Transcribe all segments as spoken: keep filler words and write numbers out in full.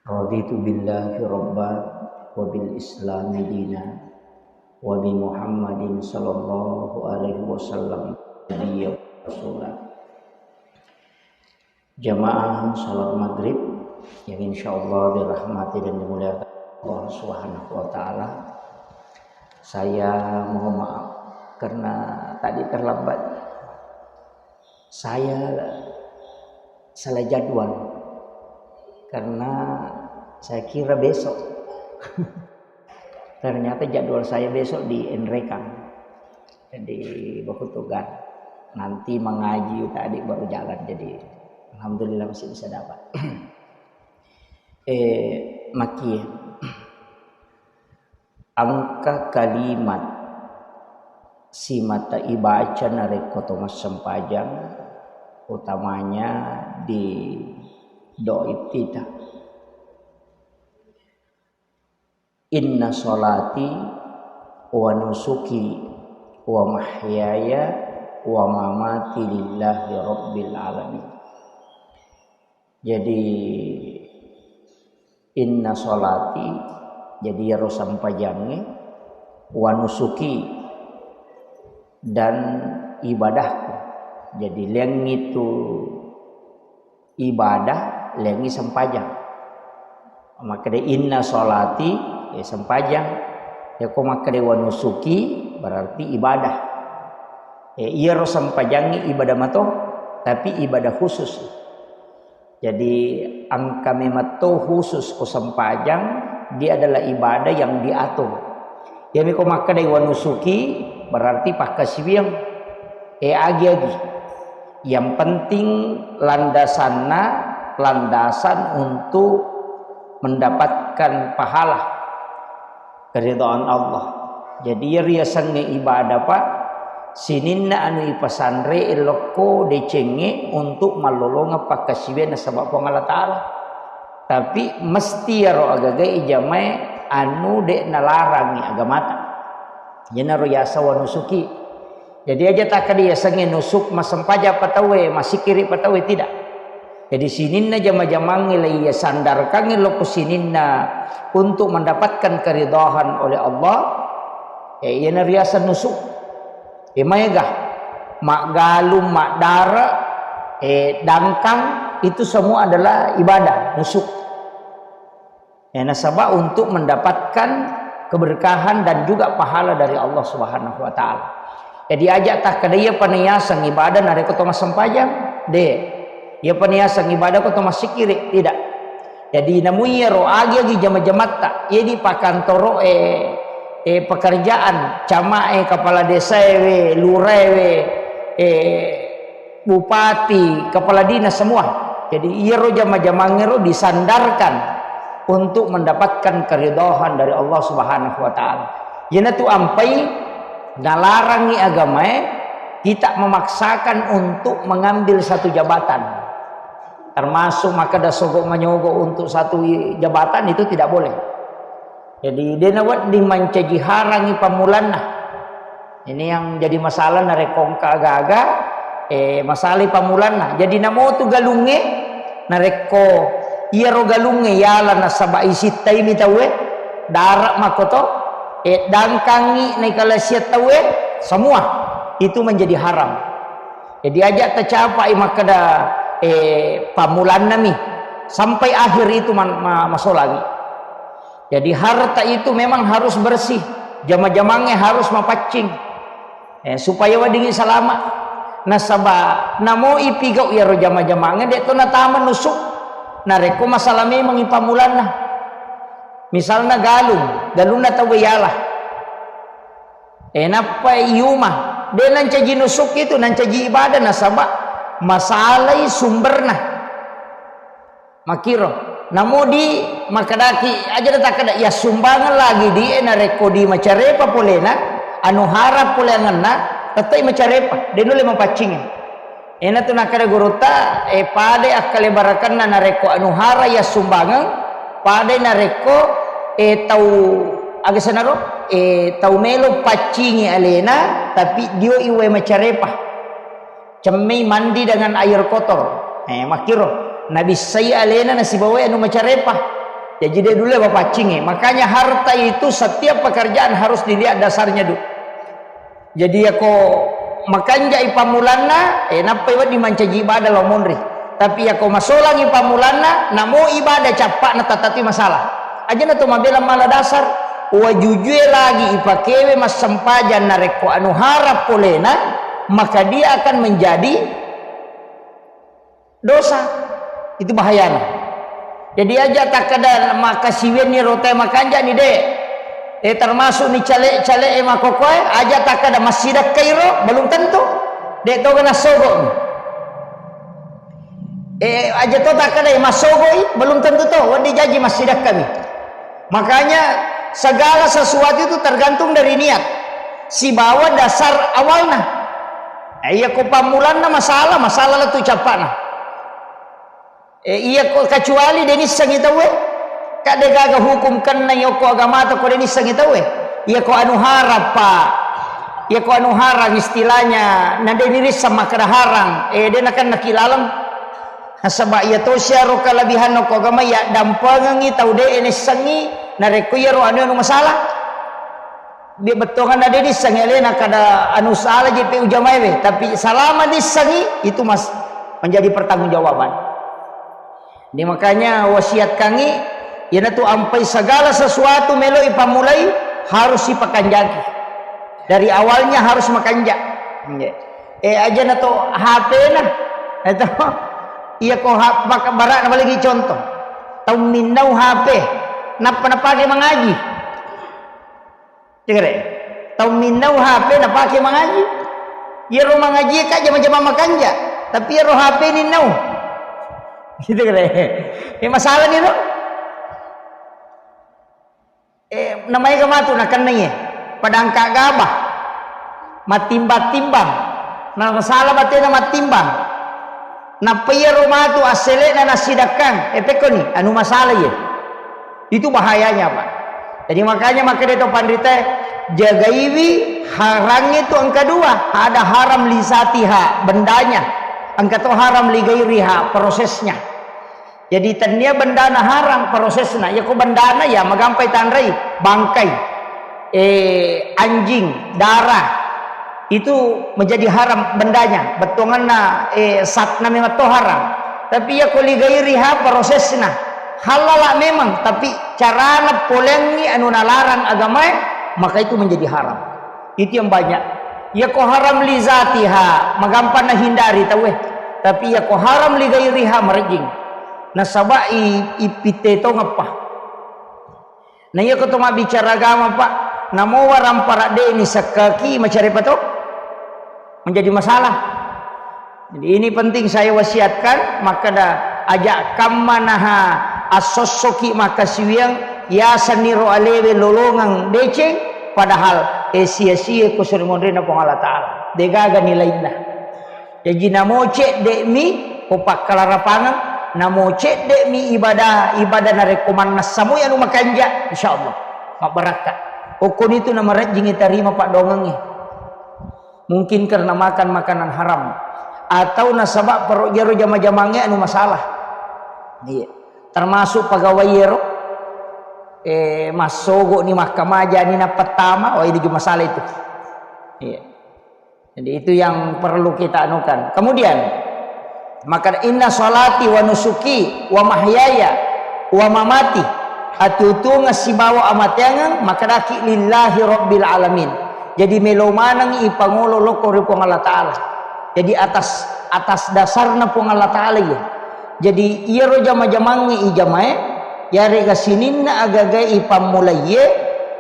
Raditu billahi rabba wa bil islami dina wa bi Muhammadin sallallahu alaihi wasallam nabiyya wa rasula. Jamaah salat maghrib yang insyaallah dirahmati dan dimuliakan Allah Subhanahu wa taala. Saya mohon maaf karena tadi terlambat. Saya salah jadwal karena saya kira besok. Ternyata jadwal saya besok di Enrekan. Jadi, baku tugas. Nanti mengaji tadi baru jalan. Jadi, alhamdulillah masih bisa dapat. Eh, maki. Engka kalimat simata ibaca narekko to massempajang, utamanya di doa iftitah. Inna sholati wa nusuki wa mahyaya wa mamati lillahi rabbil alamin. Jadi, inna sholati, jadi iyaro sempajangnge, wa nusuki, dan ibadahku. Jadi, lengngi tu ibadah, lengngi sempajang. Makkeda inna sholati, ya sempajang. Ya ko makkeda wa nusuki, berarti ibadah. Ya, iyaro sempajangnge ibadah mato, tapi ibadah khusus. Jadi, engka memetto khusus ko sempajang, dia adalah ibadah yang diatur. Iyami ko makkedai wa nusuki, berarti pakkasiwiang. Eh, agi-agi. Yang penting landasanna, landasan untuk mendapatkan pahala, keridhaan Allah. Jadi, iya riasengnge ibadah, Pak, sininna anu ipasanre lokko decengnge untuk mallolongeng pakkasiwiang nasaba Puang Allah Ta'ala. Tapi mesti iyaro agaga ijamae anu de' nalarangi agamata. Iyanaro yaseng wa nusuki. Jadi aja takkeda yasengnge nusuk massempajang pa tauwe, massikkiri pa tauwe, tidak. Jadi sininna jama-jamangnge laiya sandarkangnge lokko sininna untuk mendapatkan keridhaan oleh Allah, eh, iyana riaseng nusuk. Eh, maega, maggalung, maddare, eh, dangkang, itu semua adalah ibadah, nusuk. Eh, nasaba untuk mendapatkan keberkahan dan juga pahala dari Allah Subhanahu wa Ta'ala. Jadi aja takkeda iyapa niyaseng ibadah narekko to massempajang, de. Iyapa niyaseng ibadah ko to massikkiri, tidak. Jadi namu iyaro agi-agi jama-jamatta, iya di pakantoro, eh, eh, pekerjaan, camae, kepala desaewe, luraewe, eh, bupati, kepala dinas semua. Jadi iyaro jama-jamangngero disandarkan untuk mendapatkan keridhaan dari Allah Subhanahu wa Ta'ala. Iyanatu ampai nalarangi agamae kita memaksakan untuk mengambil satu jabatan. Termasuk makkeda sogo manyogo untuk satu jabatan itu tidak boleh. Jadi, de' nawedding mancaji harangi pammulanna. Ini yang jadi masalah narekko engka aga-aga, eh, masalai pammulanna. Jadi, namotu galungnge, narekko iyaro galungnge yala nasaba isittaimi tauwe, dare' makkoto, eh, dangkangngi naikalasia tauwe, semua itu menjadi haram. Jadi, aja tacapai makkeda, eh, pammulannami, sampai akhir itu man-, ma-, masolangi. Jadi harta itu memang harus bersih, jama-jamangnya harus mapaccing, eh, supaya weddingngi salama. Nasaba namo ipigau iyaro jama-jamangnya, de' to natama nusuk. Narekko masalah memang ipammulanna. Misalna galung, galunna tauwe yala. Eh, nappa iyuma, de' nancaji nusuk itu, nancaji ibadah nasaba masalai sumberna. Makkiro. Namo di makkedaki, aja takkeda, ya sumbangeng lagi di, eh, narekko di macarepa polena, anu haram poleangenna, tettai macarepa, de' nulle mapaccingi. Enatu nakkeda gurutta, eh, padai akkalebarakenna narekko anu hara ya sumbangeng, padai narekko, eh, tau, aga senaro, eh, tau melo paccingi alena, tapi dio iwae macarepa. Cemmei mandi dengan air kotor. Eh, makkiro. Nabissai alena nasibawai anu macarepa. Jadi de' dulu bapaccingi. Makanya harta itu setiap pekerjaan harus dilihat dasarnya dulu. Jadi yako makanjai pammulanna, eh, nappai wedding mancaji ibadah lao monri. Tapi yako masolangi pammulanna, namo ibadah cappa'na tatatui masalah. Ajana to mabela mala dasar, wajujue lagi ipakewe massempajang narekko anu harap polena, maka dia akan menjadi dosa. Itu bahayana. Jadi aja takkeda makkasiwianni rotae makanjani de'. Eh, termasuk ni cale'-cale' e makokoe, aja takkeda massidakkai ro, belum tentu. De' toga nassogo'mi. Eh, aja to takkeda massogoi, belum tentu to, wedding jaji massidakkami. Makanya segala sesuatu itu tergantung dari niat. Sibawa dasar awalna. Eh, iya ko pammulanna masalah, masalah lettu cappa'na. Eh, iya ko kecuali de' nissengi tauwe. Ka de' gaga hukum kenna yoko agamata ko de' nissengi tauwe. Iya ko anu harap, Pak. Iya ko anu harang istilahnya, na de' nirisseng makkeda harang. Eh, de' nakenna ki laleng. Nasaba iya to siaro kalebihanna ko agama, iya dampengengi tau de' nissengi, narekko iyaro anu, anu masalah. Dia bettuanganna de' nissengi alena kada anu salah je pe ujamaewe, tapi salama nissengi itu mas menjadi pertanggungjawaban. Jadi makanya wasiatkangi, iyanatu ampai segala sesuatu melo ipammulai harus ipakanjaki. Dari awalnya harus makanja. Nggih. Eh, aja na to H P na. Itu iya ko ha-, maka barak na lagi contoh. Tau minnau H P, nappa napake mangaji. Cekere, tau minnau H P napake mangaji. Iyaro mangaji ka jama-jama makanja, tapi iyaro H P ninnau. Gitu kere. Eh, masalah ni ro. Eh, namai ka matu nakenna iye. Pada angka gabah. Mattimbang-timbang. Na masalah batena mattimbang. Nappa iyaro matu assele'na nassidakkang, eh, pekkoni, anu masalah iye. Itu bahayanya, Pak. Jadi makanya makkeda to panritae, jagaiwi harang itu engka dua, ada haram li zatiha, bendanya, engka to haram li gairiha, prosesnya. Jadi tennia bendana haram, prosesna. Iya ko bendana ya magampai tanrai, bangkai, eh, anjing, darah, itu menjadi haram bendanya, bettuanganna, eh, zatna memang to haram. Tapi iya ko li gairiha prosesna, halala memang, tapi carana polengngi anu nalarang agamae, maka itu menjadi haram. Itu yang banyak. Iya ko haram li zatiha, magampang nahindari tauwe. Tapi iya ko haram li gairiha, marejjing. Nasaba i, ipitte tongeppa. Na iya ko to mabbicara agama, Pak, namo warampara de' ni sekkaki macarepa to? Menjadi masalah. Jadi ini penting saya wasiatkan, makkeda aja kamma naha assossoki makkasiwiang, yasenni ro alewe lolongeng deceng, padahal, eh, sia-sia ko suri monrena Puang Allah Ta'ala. Degaga nilainna. Jaji namo cedde'mi ko pakkalarapangeng, namo cedde'mi ibadah, ibadah narekko mannessa moi anu makanja, insyaallah mabbarakka. Okkonitu namarejjingi tarima paddoangengnge. Mungkin karena makan makanan haram atau nasaba perut jero jama-jamangnge anu masalah. Iya. Termasuk pegawai ero, eh, massogo ni makkamaja ni nappa tama, oh, ini juga masalah itu. Iya. Jadi itu yang perlu kita anukan. Kemudian, maka inna salati wa nusuki wa mahyaya wa mamati, atutunga sibawa amateangeng, makkedaki lillahi rabbil alamin. Jadi melo maneng ipangolo lokko ri Puang Allah Ta'ala. Jadi atas, atas dasarna Puang Allah Ta'ala iya. Jadi iyaro jama-jamangnge ijamae, yarega sininna agagae ipammulaiye,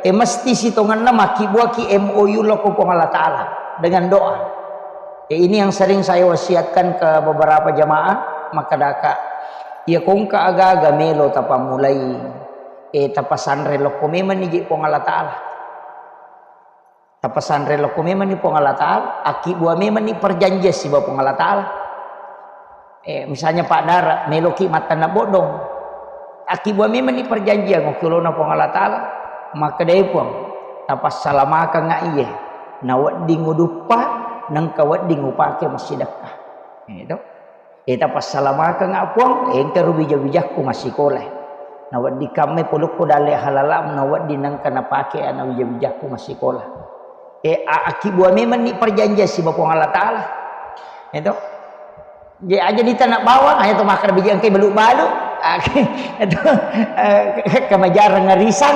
e mesti sitongenna makkibbuaki M O U lokko Puang Allah Ta'ala dengan doa. Ya, ini yang sering saya wasiatkan ke beberapa jamaah, makkedaka, iya kongka aga-aga melo tapammulai, eh, tapasanre lokko memang ni je Puang Allah Ta'ala. Tapasanre lokko memang ni Puang Allah Ta'ala, akkibbua memang ni perjanjian sibawa Puang Allah Ta'ala. Eh, misalnya Pak Dara, meloki mattanna boddong. Akkibbua memang ni perjanjian okki olona Puang Allah Ta'ala, makkedai Puang, tapassalamakang iye, nawedding uduppa, nengka wedding upake massidekka. Gitu. Eh, tapassalamakeng Puang, engka ro bija-bijakku massikola. Nawedding kamme polokko dalle halalam, nawedding nengka napake ana wija-wijakku massikola. E, a-, akkibbua memenni perjanjian siba Puang Allah Ta'ala. Itu. Je aja di tanah bawang, ayo to makan biji engkai balu-balu. Itu, eh, kemajarang ngarisan.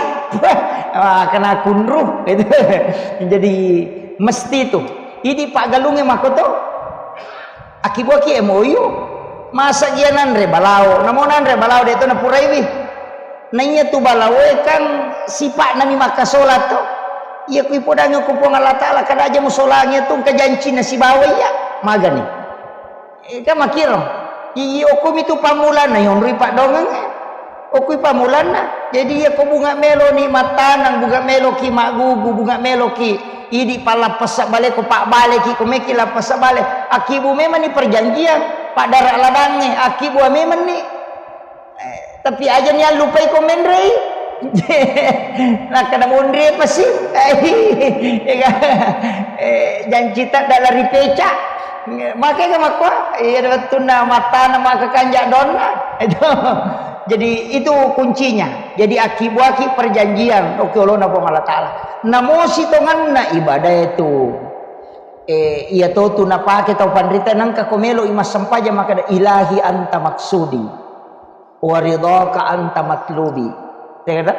Ah, kena kunru. Itu. Jadi mesti itu. Idi paggalungnge makoto. Akkibuaki M O U. Masa gia nanre balao, namo nanre balao de to napuraiwi. Naiya tu balaoe kan sipa'nami makkasola to. Iya kui podangi ko Puang Allah Ta'ala, kada aja musolangi tu engka jancinna sibawa iya. Magani. Ega makiro. Iya okumi tu pammulanna yonroi paddongeng. Okui pammulanna. Jadi iya ko bunga melo ni mattaneng, bunga melo ki maggugu, bunga melo ki idi pallappessa bale ko pabbale ki ko meki lappessa bale. Akkibu memang ni perjanjian, paddara ladangnge, akkibu memang ni. Eh, tapi aja ni allupai ko menrei. Nakkeda monri pasi. Eh, janci tadda lari peca. Makega makkua, iya wettunna mattana maka kanja donna. Itu. Jadi itu kuncinya. Jadi akkibuaki perjanjian, oke olona Puang Allah Ta'ala. Namo sitonganna ibadah itu. Eh, iya to tu napake tau panrita nangka ko melo i massempajang makkeda ilahi anta maksudi. Wa ridhaka anta matlubi. Tega?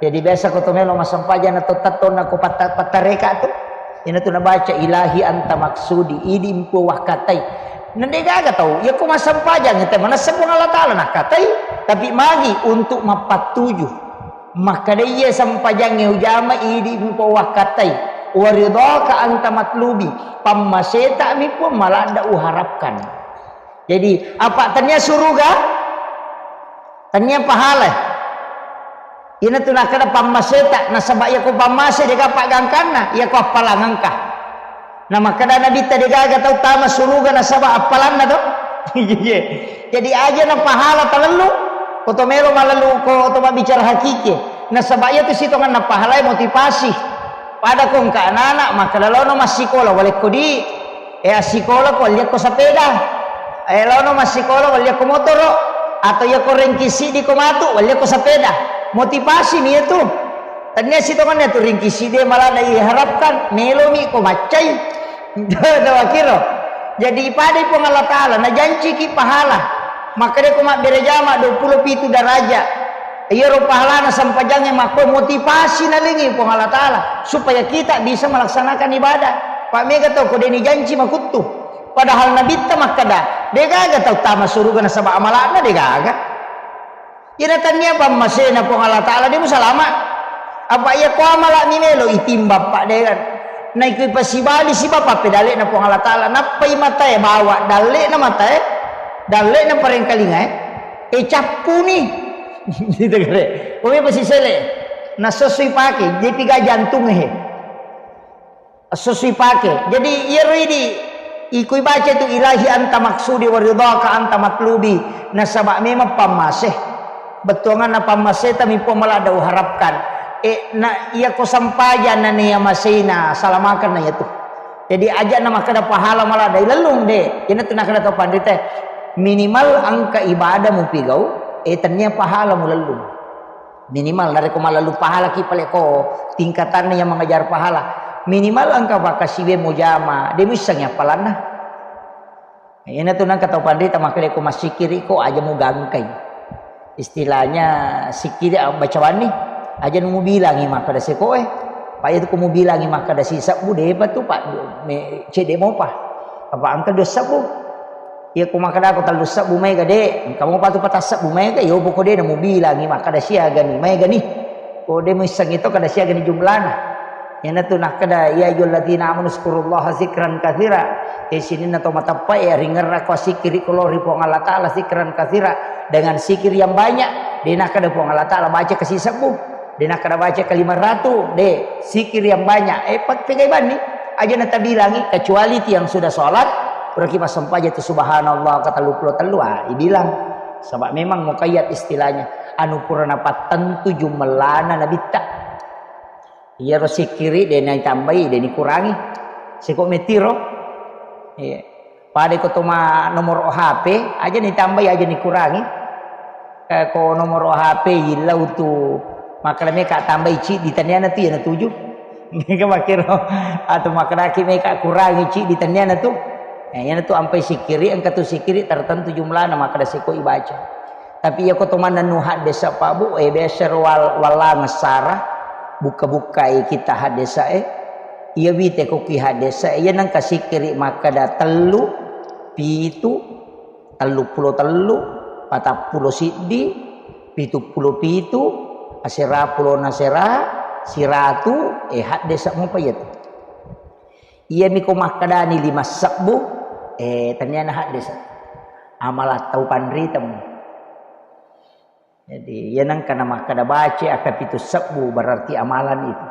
Jadi biasa ko to melo massempajang na to tattonna ko patta-, pattareka tu. Ina tu nabaca ilahi anta maksudi, idi mpo wakkatai. Nende gaga tau, ya ko massempajang te manessa Puang Allah Ta'ala nakkatai, tapi magi untuk mappattuju. Makkeda iya sempajangnge ujama idi mpo wakkatai. Wa ridhaka anta matlubi, pammaseta mi Puang maladda uharapkan. Jadi, apa tania suruga? Tania pahala. Ina tu nakkeda pammaseta, nasaba iya ko pammase dega paggangkanna, iya ko appalang engka. Na makkeda Nabitta degaga tau tama suruga nasaba appalanna to. Iya. Jadi aja na pahala talellu, ko to melo malellu ko to mabbicara hakiki. Nasaba iya tu sitonganna pahala motivasi. Pada ko engka anak-anak makkeda laono massikola walekko di. Eh, assikola ko walliakko sepeda. Eh, laono massikola walliakko motoro. Atau iya ko rengki siddi ko matu walliakko sepeda. Motivasi mi itu. Tania sitonganna tu rengki siddi malah diharapkan melomi ko maccai. Tahu kiro. Jadi ipadai Puang Allah Ta'ala, najanciki pahala. Makkeda ko mabbere jama dua puluh pitu daraja. Iyaro pahalana sempajangnge makko motivasi nalengi Puang Allah Ta'ala supaya kita bisa melaksanakan ibadah. Pak mega tau ko deni janci makuttu. Padahal Nabitta makkeda, degaga tau tama suruga nasaba amalakna degaga. Iyana tania pammasena Puang Allah Ta'ala de musalama. Apa iya ko amalakmi melo itimbang pak degan. Naikui pasibali siba pappedalle'na Puang Allah Ta'ala. Nappai matae bawa dalle'na matae. Dalle'na parengkalingae. E cappuni. Gitu kare. Komi pasisele. Nassessui pake, jepiga jantung he. Nassessui pake. Jadi iyaro idi ikui baca tu ilahi anta maksudi wa ridhaka anta matlubi. Nasaba memang pammase. Bettuanganna pammaseta mi Puang maladda uharapkan. E na iya ko sampaja na nia maseina salamakan na iyatu. Jadi aja na makkeda pahala maladda ilellung de. Ina tu nakkeda tau panrita. Minimal engka ibadah mupigau, e tania pahala mulellung. Minimal narekko malellu pahala ki pale ko tingkatanna yang mengejar pahala. Minimal engka pakkasiwe mujama, de muissengi appalanna. Ina tu nangka tau panrita makkeda ko massikiri ko aja mugangkai. Istilahnya sikiri bacawanni aja mubilangi makkeda sekoe. Pak itu ko mubilangi makkeda sisebbu depa tu pak me cede mopa. Apa engka dua sebbu. Iya ko makkedako tellu sebbu maega de, engka mopa tu patassebbu maega, iyo poko de namubilangi makkeda siagani maegani. Ko de muissengi to kada siagani jumlana. Iyanatu nakkeda ya ayyuhalladzina amanu zkurullaha zikran katsira. E sininna to mateppa e ringerrako sikkiri ko lao ri Puang Allah Taala zikran katsira, dengan zikir yang banyak. De nakkeda Puang Allah Taala baca ke sisebbu. De nakkeda baca ke lima ratu, de, zikir yang banyak. Eh, pe-, pegai banni, aja natabilangi, kecuali tiang sudah sholat, puraki massempajang tu subhanallah, katellu pulo tellu, ah, ibilang. Sebab memang muqayyad istilahnya. Anu pura napattentu jumellana nabitta. Iyaro sikkiri, de naitambai, de nikurangi. Siko metiro. Iya. Pada ko toma nomor H P, aja nitambai, aja nikurangi. Ka ko nomoro H P yillau tu makkeda meka tambai ciddi, taniana tu iyana tuju. Mega makkero atau makkedaki meka kurangi ciddi, taniana tu. Eh, iyana tu ampai sikiri, engka tu sikiri tertentu jumlahna makkeda seko ibaca. Tapi iya ko to manennu haddesa Pak Bu, eh, biasa ro wal-, wallang sara, bukka-bukkai kita haddesa, eh. Iya wite ko ki haddesa, iya nengka sikiri makkeda tellu, pitu, telluppulo tellu, patappulo siddi, pituppulo pitu, asera pulona sera, siratu, eh, haddesa mopa iyatu. Iyami ko makkedani lima sebbu, eh, taniana haddesa. Amala tau panritemu. Jadi, iya nengka namakkeda baca akka pitu sebbu, berarti amalan itu.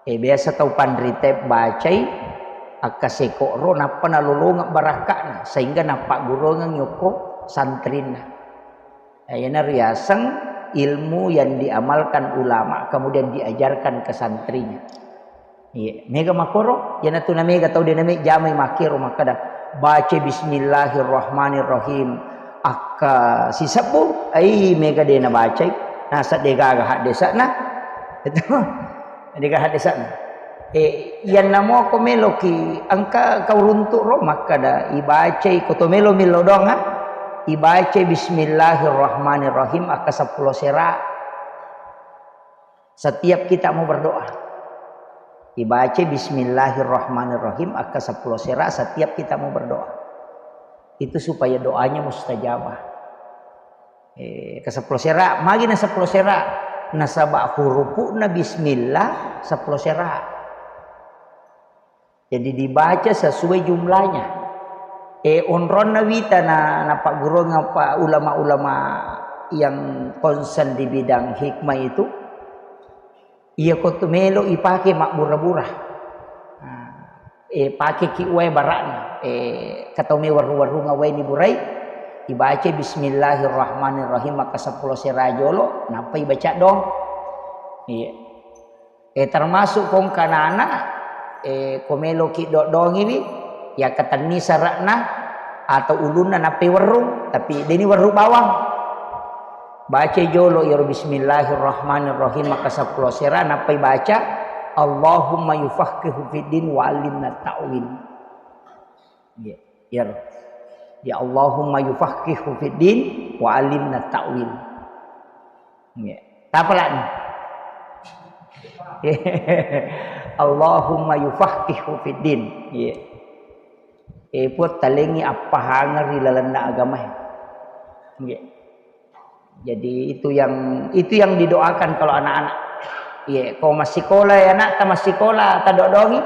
Eh, biasa tau panrita bacai akka seko ro, nappa nalolongeng barakka'na, sehingga nappagguruangeng yokko santrinna. Eh, iyana riaseng ilmu yang diamalkan ulama, kemudian diajarkan ke santrinya. Iya, mega makkoro, iyanatu namega tau de name jamai makkero makkeda, "Baca bismillahirrahmanirrahim." Akka sisebbu, ai mega de nabacai, nasa de gaga haddesana. Itu. De gaga haddesana. Eh, iyanna moko meloki engka kau runtu ro makkeda, ibacai ko to melo millo doang, ah. Ibacai bismillahirrahmanirrahim akka seppulo sera. Setiap kita mau berdoa. Dibaca bismillahirrahmanirrahim akka seppulo sera setiap kita mau berdoa. Itu supaya doanya mustajabah. Eh, ke seppulo sera, magi na seppulo sera. Nasaba hurupu'na bismillah seppulo sera. Jadi dibaca sesuai jumlahnya. Eh, onronna wita na, napagguruang apa ulama-ulama yang concern di bidang hikmah itu, iya ko tu melo ipake mabbura-bura. Nah, eh, pake ki wae bara'na. Eh, katau me warru-warrunga wae ni burai, ibaca bismillahirrahmanirrahim maka seppulo sera jolo, nappa ibaca dong. Iya. Eh, termasuk kongkanana, eh, ko meloki dodongiwi, ya ketenni sara'na atau ulunna nappai werrung, tapi deni werru bawang. Baca jolo iyaro bismillahirrahmanirrahim, maka seppulo sera, nappai baca, "Allahumma yufaqihu fiddin wa allimna ta'wil." Iya, iyaro. Ya Allahumma yufaqihu fiddin wa allimna ta'wil. Iya. Tapalani. Allahumma yufaqihu fiddin. Iya. Eh, Puang, talengi appahangeng ri lalenna agama. Iya. Jadi itu yang, itu yang didoakan kalau anak-anak. Iya, ko massikola ya anak, ta massikola, ta dodongi.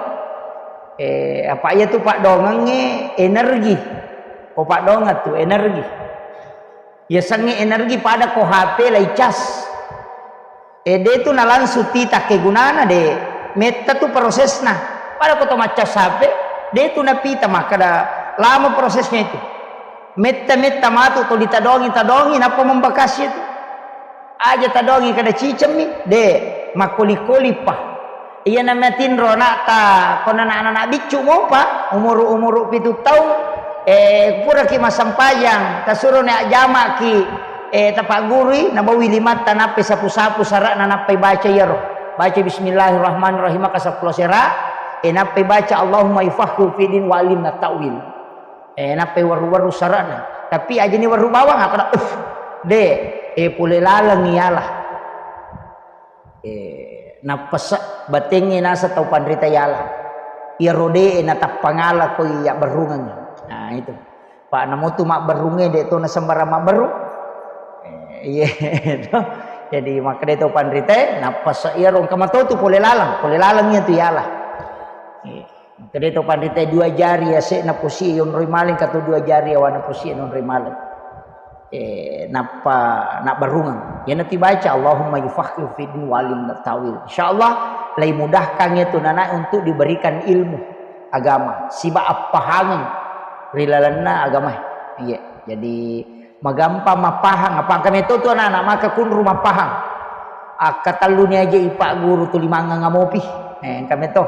Eh, apa iya tu padongengnge energi. Ko padongeng tu energi. Iya sengnge energi pada ko H P lai cas. Eh, de tu na langsung tita kegunana de. Metta tu prosesna. Pada ko to maccas H P, de tu napita makkada lama prosesnya itu. Metta-metta matu to ditadongi-tadongi nappa membakasi itu. Aja tadongi kada cicemmi, de, makkoli-koli pa. Iya namatinro anakta, kona anak-anak biccu mopa, umuru-umuru pitu taung, eh, puraki massempajang, tasuroni ajjamaki, eh, tapaggurui, nabawi limatta nappai sapu-sapu sara'na nappai baca iyaro. Baca bismillahirrahmanirrahim, maka seppulo sera, eh, nappai baca Allahumma yufaqihu fiddin wa allimna ta'wil. Eh, nappai werru-werru sara'na. Tapi ajani werru bawang, akkada, "Uff, de, eh, pole laleng iyala." Eh, nappasa batengnge nasa tau panrita iyala. Iyaro de, eh, natappangala koi yabberrungeng. Nah, itu. Pa namotu mabberrungnge de to nasembarang mabberrung. Eh, iya, to. Jadi, makkeda to panrita, nappasa iyaro engka matotu pole laleng, pole laleng iya tu iyala. Iya. Makkeda to panrita dua jari yase'na posie yonroi maleng, kato dua jari yawana posie nonroi maleng. Eh, nappa nabbarungeng. Iyanatu ibaca, "Allahumma yufaqihu fiddin wa allimna ta'wil." Insyaallah, lai mudahkan itu nana untuk diberikan ilmu agama. Siba appahangeng ri lalenna agama. Iya. Jadi, magampang mappahang. Apa engka meto tu anak-anak maka kunru mappahang. Akka telluni aja ipagguru tu limangngang amopi. Eh, engka meto.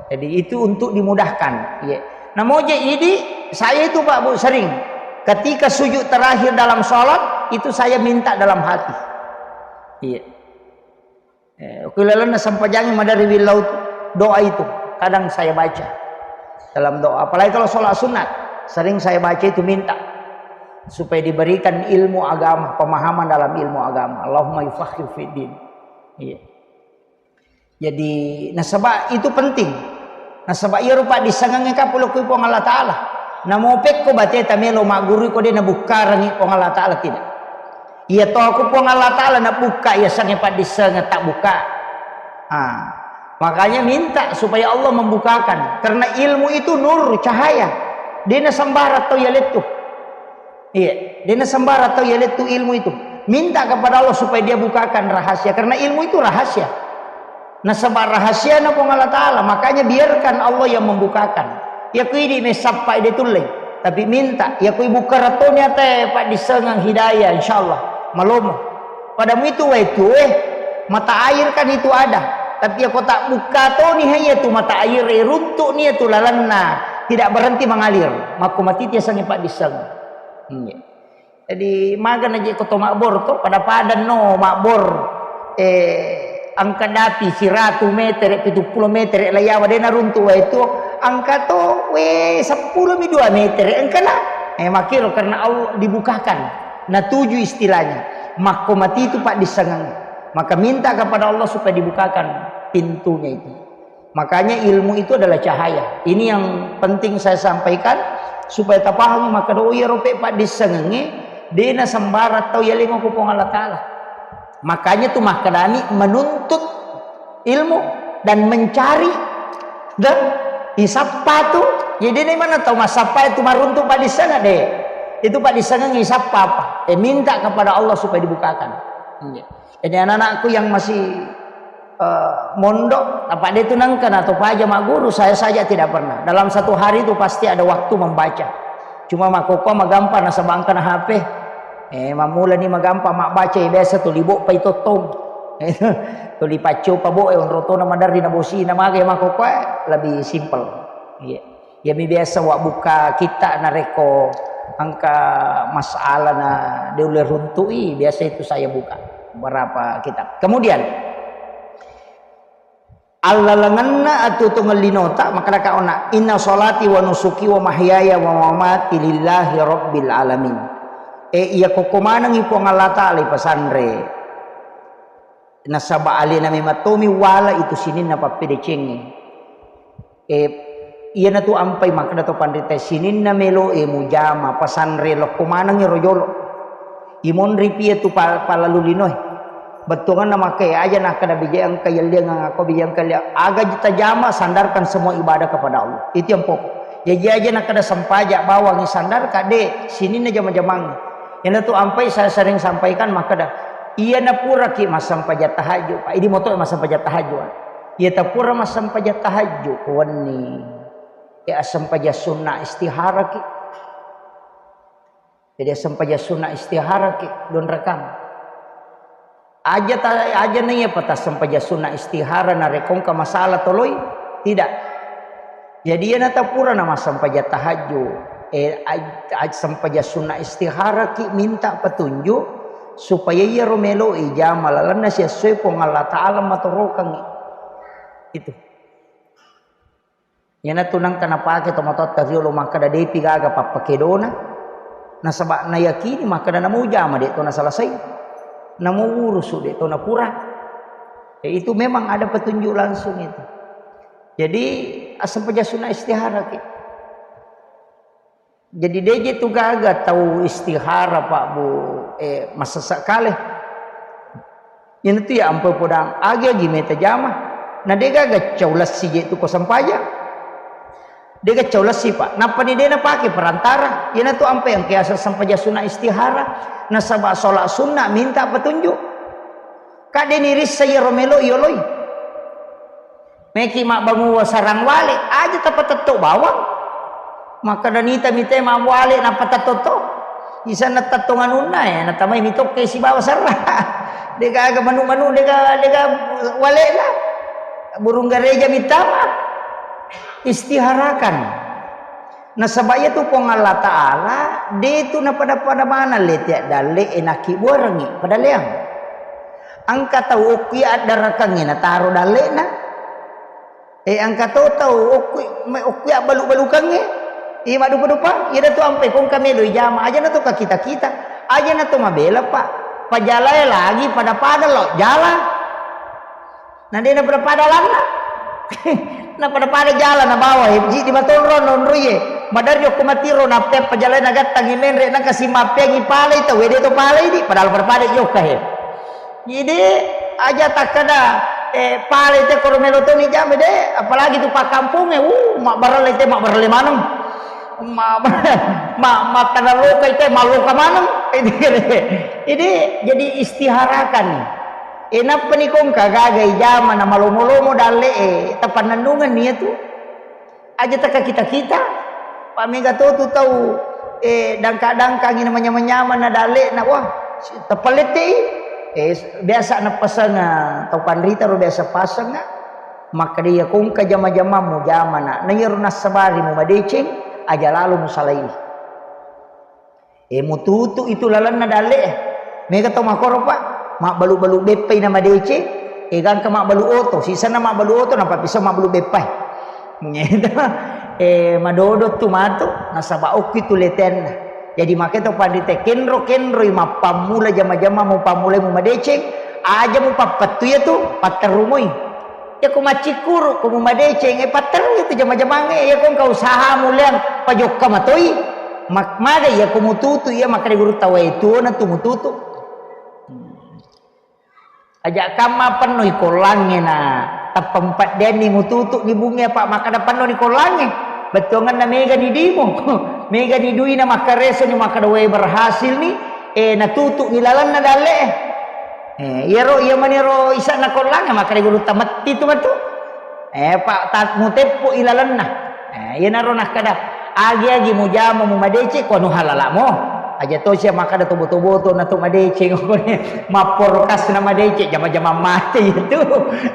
Jadi itu untuk dimudahkan. Iya. Namoja idi, saya itu Pak Bu sering. Ketika sujud terakhir dalam sholat, Itu saya minta dalam hati. Iya. Eh, ku lalenna sempajangnge maderri willau doa itu. Kadang saya baca dalam doa. Apalagi kalau sholat sunat, sering saya baca itu minta supaya diberikan ilmu agama, pemahaman dalam ilmu agama. Allahumma yufaqqihhu fid din. Iya. Jadi, nasaba itu penting. Nasaba iyaro paddissengengnge kapolo kui Puang Allah Ta'ala. Namo pekko bateta melo maggurui ko de nabukkarangi Puang Allah Ta'ala, tidak. Iya to aku Puang Allah Ta'ala nabukka iya sange paddissengeng tak buka. Ah, makanya minta supaya Allah membukakan. Karena ilmu itu nur, cahaya. De nasembarang tau yalettu. Iya, de nasembarang tau yalettu ilmu itu. Minta kepada Allah supaya dia bukakan rahasia, karena ilmu itu rahasia. Nasaba rahasiana Puang Allah Ta'ala, makanya biarkan Allah yang membukakan. Iya ku idi messappa de tulle, tapi minta. Iya ku ibukka ratoni ate paddisengeng hidayah, insyaallah malomo. Padamu itu wae tue, mata air kan itu ada. Tapi iya ko tak bukka toni hai iya tu mata air, eh, runtuk ni iya tu lalenna, tidak berhenti mengalir. Makko matiti sangi paddisengeng. Iya. Jadi, maga naji ko to mabbor to, pada-pada no mabbor, eh, angka dapi siratu metere, pitu pulo metere, layawa de naruntu wae tu, angka to, we, seppulo mi dua metere, engkana. Eh, makiro karena Allah dibukakan, natuju istilahnya. Makko mati itu paddisengeng. Maka minta kepada Allah supaya dibukakan pintunya itu. Makanya ilmu itu adalah cahaya. Ini yang penting saya sampaikan supaya tapahami, maka do iya rope paddissengengnge, de nasembarang tau yalengo ko Puang Allah Ta'ala. Makanya tu makkedami menuntut ilmu dan mencari dan isappa tu. Jadi ini mana tau massappa itu maruntuk paddissengeng de. Itu paddissengeng isappa apa? Eh, minta kepada Allah supaya dibukakan. Iya. Jadi anak-anakku yang masih eh, mondok, apa de tu nengka na to paja magguru, saya saja tidak pernah. Dalam satu hari itu pasti ada waktu membaca. Cuma makkokkoe magampang nasaba engkana H P. Eh, mammula ni magampang mabbaca, eh, biasa tuli boppa i tottong. Tuli paccopa bo, eh, onrong tona maderri na bosi na maga makkokkoe lebih simple. Iya. Iyami biasa wabbukka kitta narekko engka masalah na de ulle runtu'i, biasa itu saya buka beberapa kitab. Kemudian, allalengenna atuo-tuongeng linota, makkedaka onna, "Inna sholati wa nusuki wa mahyaya wa mamati lillahi rabbil alamin." Eh, iya kokko manengngi Puang Allah Ta'ala ipasanre. Nasaba alena memang tomi wala itu sininna pappedecengnge. Eh, iyanatu ampai makkeda to panrita, sininna melo e mujama, pasanre lokko manengngi ro jolo. Imonri pie tu pa-, palalu linoe. Bettuanganna makke aja nakkeda bija engka yelliang, ako bija engka yelliang. Aga tajama, sandarkan semua ibadah kepada Allah. Itu yang pokok. Jaji aja nakkeda sempaja bawangi sandarka, de, sininna jama-jamang. Iyanatu ampai saya sering sampaikan makkeda, iyana puraki massempajang tahajud, Pak. Idi moto massempajang tahajud. Iya tapura massempajang tahajud wenni. Ya, assempajang sunna istiharaki. Jadi assempajang sunna istiharaki, dua rakang. Aja ta-, aja naiya pa tassempajang sunna istihara narekko engka masalah toloi? Tidak. Jadi iyana tapura namassempajang tahajud, eh, aj-, aj-, sempajang sunna istiharaki minta petunjuk supaya iyaro melo ijama lalenna siessoe Puang Allah Ta'ala matorokangngi. Itu. Iyanatu nengka napake tomatoatta riolo makkeda depi gaga pappakedona, nasaba nayakini makkeda namo ujama de to nasalasai, namo urusu de to napura. Ya, itu memang ada petunjuk langsung itu. Jadi, assempajang sunna istiharaki. Jadi deje tu gaga tau istihara, Pak, Bu, eh, massessa kale. Iyanatu ya ampe podang agi-agi meta jama. Na de gaga cau lessi je tu ko sempajang. De gaga cau lessi, Pak. Nappani de napake perantara. Iyanatu ampe engka yaseng sempajang sunna istihara. Nasaba sholat sunna minta petunjuk. Kadde nirissa iyaro melo yoloi. Meki mabbanguwa sarang wale, aja tapatetto bawang. Makkeda nita mite mabbu wale napatetto to. Isanna tettong anunna, eh, natamai mitokke sibawa serra. Degaga manu-manu, dega, dega walena. Burung gereja mitama. Istiharakan. Nasaba iyatu Puang Allah Ta'ala, de tu napada-pada maneng lete dalle e nakkibuarengngi padalleang. Engka tau okki addarakengnge nataro dalle'na. E, engka to tau okki, me-, okki abbalu-balukengnge. I maddupa-dupa, iyada tu ampe kongka melo ijama, aja na to kakita-kita, aja na to mabela, Pak. Pajalae lagi pada-pada lo jala. Na de na pada-pada lanna. Na pada-pada jala na bawa, e, ji di matonro nonroye. Maderri okko matiro na pe pajalae na gattangi menre na kasi mappeangi palai tau, e, de to palai di, padahal pada-pada jokka, he. Jadi, aja takkeda, eh, pale te koro melo toni jame de, apalagi tu pakkampunge, uh, mabbarale te, mabbarale maneng. Ma-, ma-, ma-, makkeda loka te, maloka maneng. Jadi, jadi istiharakan. Eh, nappa ni kongka gaga ijama na malomo-lomo dalle, eh, tapannennungan ni tu. Aja takakita-kita. Pa mega to tu tau, eh, dangka-dangkangi na manyamang-nyamang na dalle'na, wah, si-, teppa lette'i. Eh, s-, biasa napaseng, ah, tau panrita ro biasa paseng, ah. Makkeda iya kongka jama-jamammu jamana. Na iyaro nassabari mu madeceng, aja lalo musalai. E, mututu itu lalenna dalle e. Mega tau makkoro, Pak, mabbalu-balu beppai na madeceng, e, gangka mabbalu oto, sisenna mabbalu oto, nappa piso mabbalu beppai. Gitu. E, madodo tu matu, nasaba okki tu letenna. Jadi, makanya tau panrita kenro-kenroi mappammula jama-jama mupammulai mu madeceng, aja mupappattu iya tu, patterumoi. Iya ko maccikkuru, ko mumadeceng, e, patterru itu jama-jamangnge, iya ko engka usahamu leang, pajokka matoi. Mak-, maga iya ko mututu, iya makkeda guru tawwa e tuona tu mututu. Hmm. Aja kamma pennoi kollangnge na tappa mpaddeanni mututu ni bunge apa makkeda pennoni kollangnge. Bettuanganna mega ni dimo, mega ni duina makkareso ni makkeda we berhasil ni, e, natutu ni lalenna dalle e. Eh, iyaro, iya maniro isa'na kollangnge, makkeda gurutta metti tu matu. Eh, pa-, ta-, muteppo ilalenna. Eh, iyanaro nakkeda, agi-agi mujama mumadeceng, ko anu halala'mo. Aja to sia makkeda tobo-tobo to na to madeceng, mapporo kasna madeceng, jama-jama mate itu.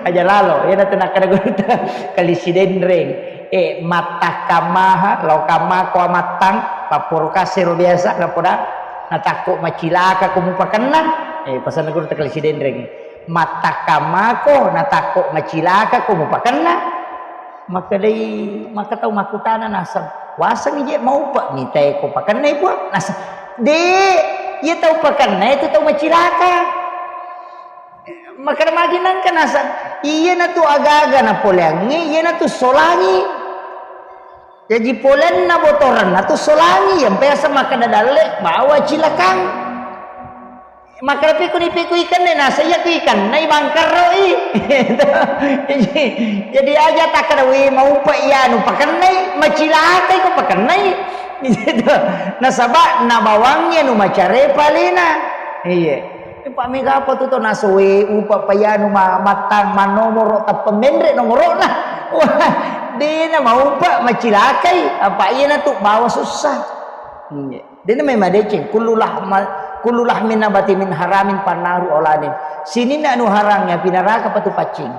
Aja lalo, iyanatu nakkeda gurutta kalisi denreng. Eh, mattakkamaha, lao kamma ko amattang, papporo kasero biasa, napoda natakko macilaka ko mupakenna. Eh, pasanna gurutta kalisi denreng. Mattakkammako natakko macilaka ko mupakenna. Makkedai, maka tau makkutana naseng, waseng je maupa mitae ko pakennai pua? Naseng, de, iya tau pakenna itu tau macilaka. Makkeda magi nengka naseng, iyanatu agaga napoleangngi, iyanatu solangi. Jaji polenna botorenna tu solangi, yang biasa makkeda dalle bawa cilakang. Makkeda pikuni piku ikanne, naseng iya ku ikannai bangkarroi. Jadi, jadi aja takkeda, "Wi, maupa iya anu pakennai, macilakai ko pakennai." Gitu. Nasaba nabawangngi anu macare palena. Iya. Pak mega apa tu to nasoe upa payanu ma-, mattang manomoro tappa menre nomorona. Wah, dena maupa macilakai. Apa iya natu bawa susah. Iya. Dena mai madeceng, kullu lahma-, kullu lahmin nabati min haramin fannaru aulanin. Sininna anu harang ya pinaraka patu paccing.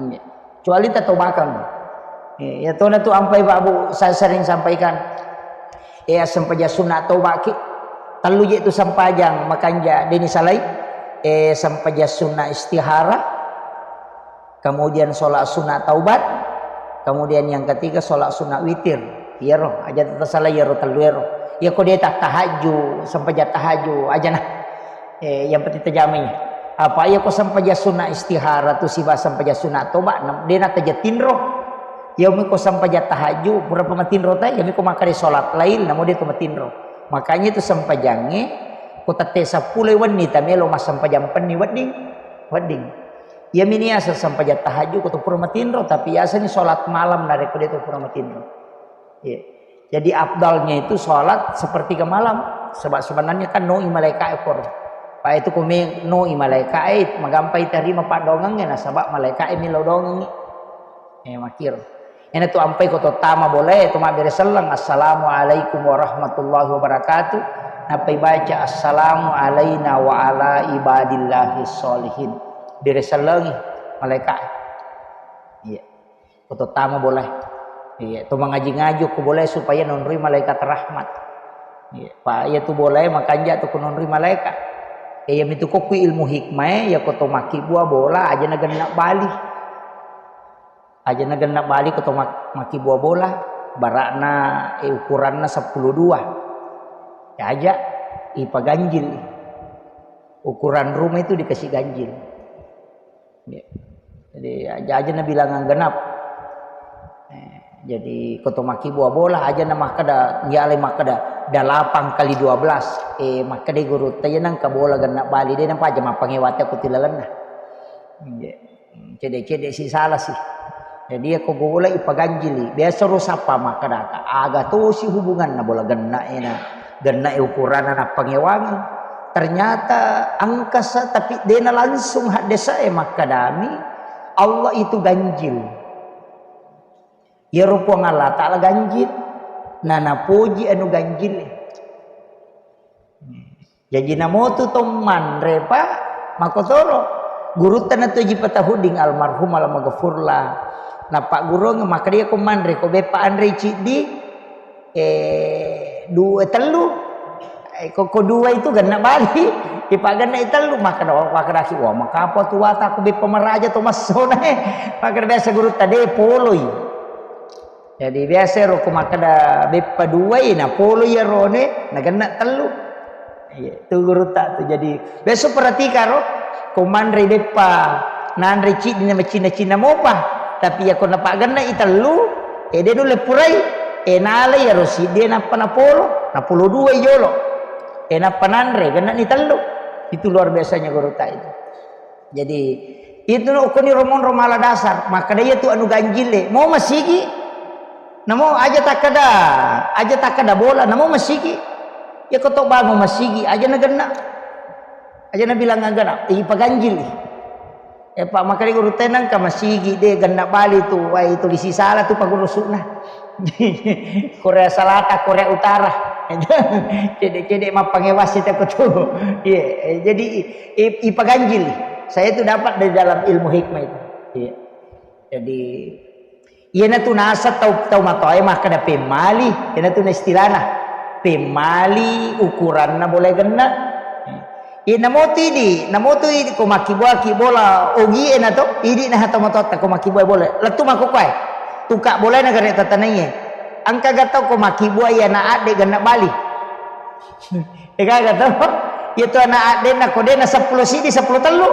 Iya. Kecuali tatobakang. Iya, ya tona tu ampai Pak Bu, saya sering sampaikan. Eh, sempajang sunna tobaki. Tellu je tu sempajang makanja deni salai. Eh, sempajang sunna istihara. Kemudian sholat sunat taubat, kemudian yang ketiga sholat sunat witir. Iyaro, aja tasalai iyaro tellu ero. Iya ko de tattahajju, sempajang tahajju, aja nah. Eh, yang penting tajamai. Apa iya ko sempajang sunat istihara tu siba sempajang sunat toba, na-, de na taja tinro. Iya mi ko sempajang tahajju, pura pa matinro tai, iya mi ko makkeda sholat lail, namo de to matinro. Makanya itu sempajangnge, ko tette seppulo wenni tamelo massempajang penni wedding, wedding. Iyami ni asa sempajang tahajud ko to pura matinro, tapi iyasani sholat malam narekko de to pura matinro. Iya. Jadi afdalnya itu sholat sepertiga malam, sebab sebenarnya kan noi malaika e poro. Pa itu kumi noi malaika e, magampai tarima padongengnge, nasaba malaika e milo dongengngi. Eh, makiro. Ena tu ampai ko to tama bolae, to mabbere selleng, "Assalamualaikum warahmatullahi wabarakatuh." Nappai baca, "Assalamu alaina wa ala ibadillahi sholihin." Bere sellengi malaika. Iya. Ko to tama bolae. Iya, to mangaji-ngaji ko bolae supaya nonroi malaikat rahmat. Iya, pa iya tu bolae makanja tu ko nonroi malaikat. Iya mitu ko ku ilmu hikmae, iya ko to makkibua bola aja na genna bali. Aja na genna bali ko to mak-, makkibua bola, barakna, eh, ukuranna seppulo dua. Ya aja, ipaganjil. Ukuran rumah itu dikasih ganjil. Ya. Jadi aja, aja na bilang genap. Eh, jadi ko to makkibua bola aja na makkeda, ngialai makkeda delapan kali dua belas. Eh, makkeda guru, tanya nangka bola genna bali de nampa aja mappangewate aku tilalenna. Iya. Hmm, cedde-cedde si sala si. Jadi iya ko bola ipaganjili. Biasa ro sappa makkedaka, aga tosi hubunganna bola genna ena, genna ukuranna nappangewangi. Ternyata angkasa tapi dena langsung haddesa e makkedami Allah itu ganjil. Iyaro Puang Allah Ta'ala ganjil, na napoji anu ganjil e. Jaji namotu to manre, Pak, makkotoro. Gurutta na Tuji Patahudding almarhum almaghfurlah. Napaggurung makkeda ko manre ko beppa anre ciddi, eh, dua, tellu. Eh, ko, ko dua itu genna bali. Ipagenna i tellu, makkeda, makkedaki, wah, makapa tu wata ko beppa maraja to massona, eh. Makkeda biasa gurutta de poloi. Jadi biasa ro ko makkeda beppa duai, na polo iyarone, na genna tellu. Iya, tu gurutta tu. Jadi biasa perhatika ro, ko manre beppa nanre ciddi na macinna-cinna mopa. Tapi iya ko napagenna i tellu, e de nulle purai, e nala iyaro siddi nappa napolo, napolo dua i jolo. E nappa nanre, genna ni tellu. Itu luar biasanya gurutta itu. Jadi, itu no, koni romonro mala dasar. Makkeda iya tu anu ganjil e. Mau masigi? Namo aja takkeda, aja takkeda bola, namo masigi. Iya ko to bangun masigi, aja na genna. Aja na bilang genna. Ipaganjil. Eh, Pak, makkeda gurutta nangka masigi de genna bali tu. Wah, itu lisi sala tu pagurusuna. Korea Selatan, Korea Utara. Cedde-cedde mappangewasi teko tu. Iya, eh, jadi i-, ipaganjili. Saya itu dapat dari dalam ilmu hikmah itu. Iya. Jadi, iyana tu nasa tau, tau matoae makkeda pemmali. Iyana tu na istilahna. Pemmali ukuranna bola genna. Iya, namotu idi, namotu idi ko makkibuaki bola ogie na to, idi na hata matoatta ko makkibua bola. Lettu makkukkuae. Tuka bolae na gare tatanaiye. Engka ga tau ko makkibua iya na adde genna bali. Ega ga tau. Iya tu ana adde na ko de na seppulo sidi, seppulo tellu.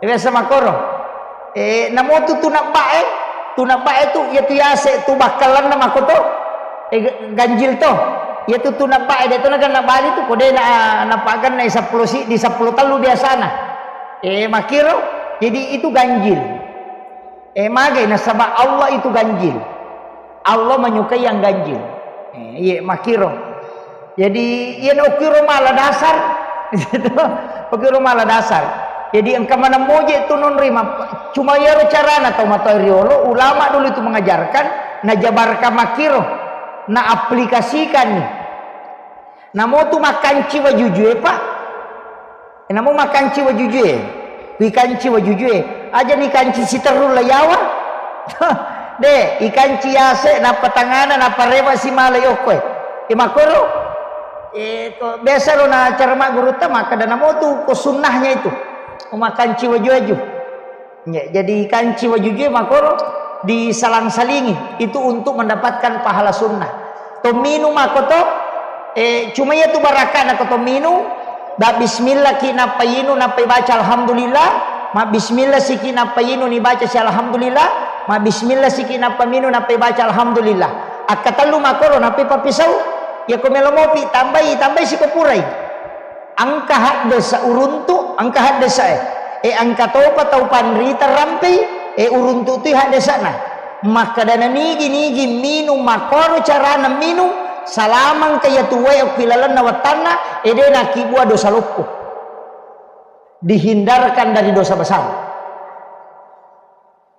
Biasa makkoro. Eh, namotu tu nabbae, tu nabbae tu, iya tu yase tu bakkalanna makkoto. Eh, ga-, ganjil to. Iya tu tu nabbae de to naganna bali tu, ko de na, napaganna seppulo sidi, seppulo tellu biasana. Eh, makkiro, jadi itu ganjil. Eh, magai nasaba Allah itu ganjil. Allah menyukai yang ganjil. Eh, iya, makkiro. Jadi, iya, okkiro mala dasar. Gitu. Okkiro mala dasar. Jadi, engka maneng moje tu nonrima. Cuma iyaro carana tau matoa riolo, ulama dulu itu mengajarkan, najabarkan makkiro, naaplikasikan nih. Namo tu makkanci wajujue, Pak. Namo makkanci wajujue. Wikanci wajujue. Aja ni kanci siterru la yawa. De, ikanci yase, nappa tangana, nappa rewa si mala yokkoe. E makkoro. E, ko, biasa lo na cara maggurutta makkeda namo tu ko sunnahnya itu. Makkanci waju-waju. Ya, jadi kanci wajujue makoro disalang-salingi. Itu untuk mendapatkan pahala sunnah. To minum ako to, eh, cuma iya tu barakana ko to minum, ba bismillah ki nappa inu, nappa ibaca alhamdulillah, ma bismillah siki nappa inu ni baca si alhamdulillah, ma bismillah siki nappa minum, nappa ibaca alhamdulillah. Akkatellu makoro, nappa ipappisau. Iya ko melo mopi, tambai, tambai siko purai. Engka haddesa uruntu, engka haddesa e. E, engka topa tau panrita rampei, e, uruntu tu haddesana. Makkedana nigi-nigi minum, makkoro carana minum, salamangka iya tuwae okki lalenna wattanna, e, de nakkibua dosa loppo. Dihindarkan dari dosa besar.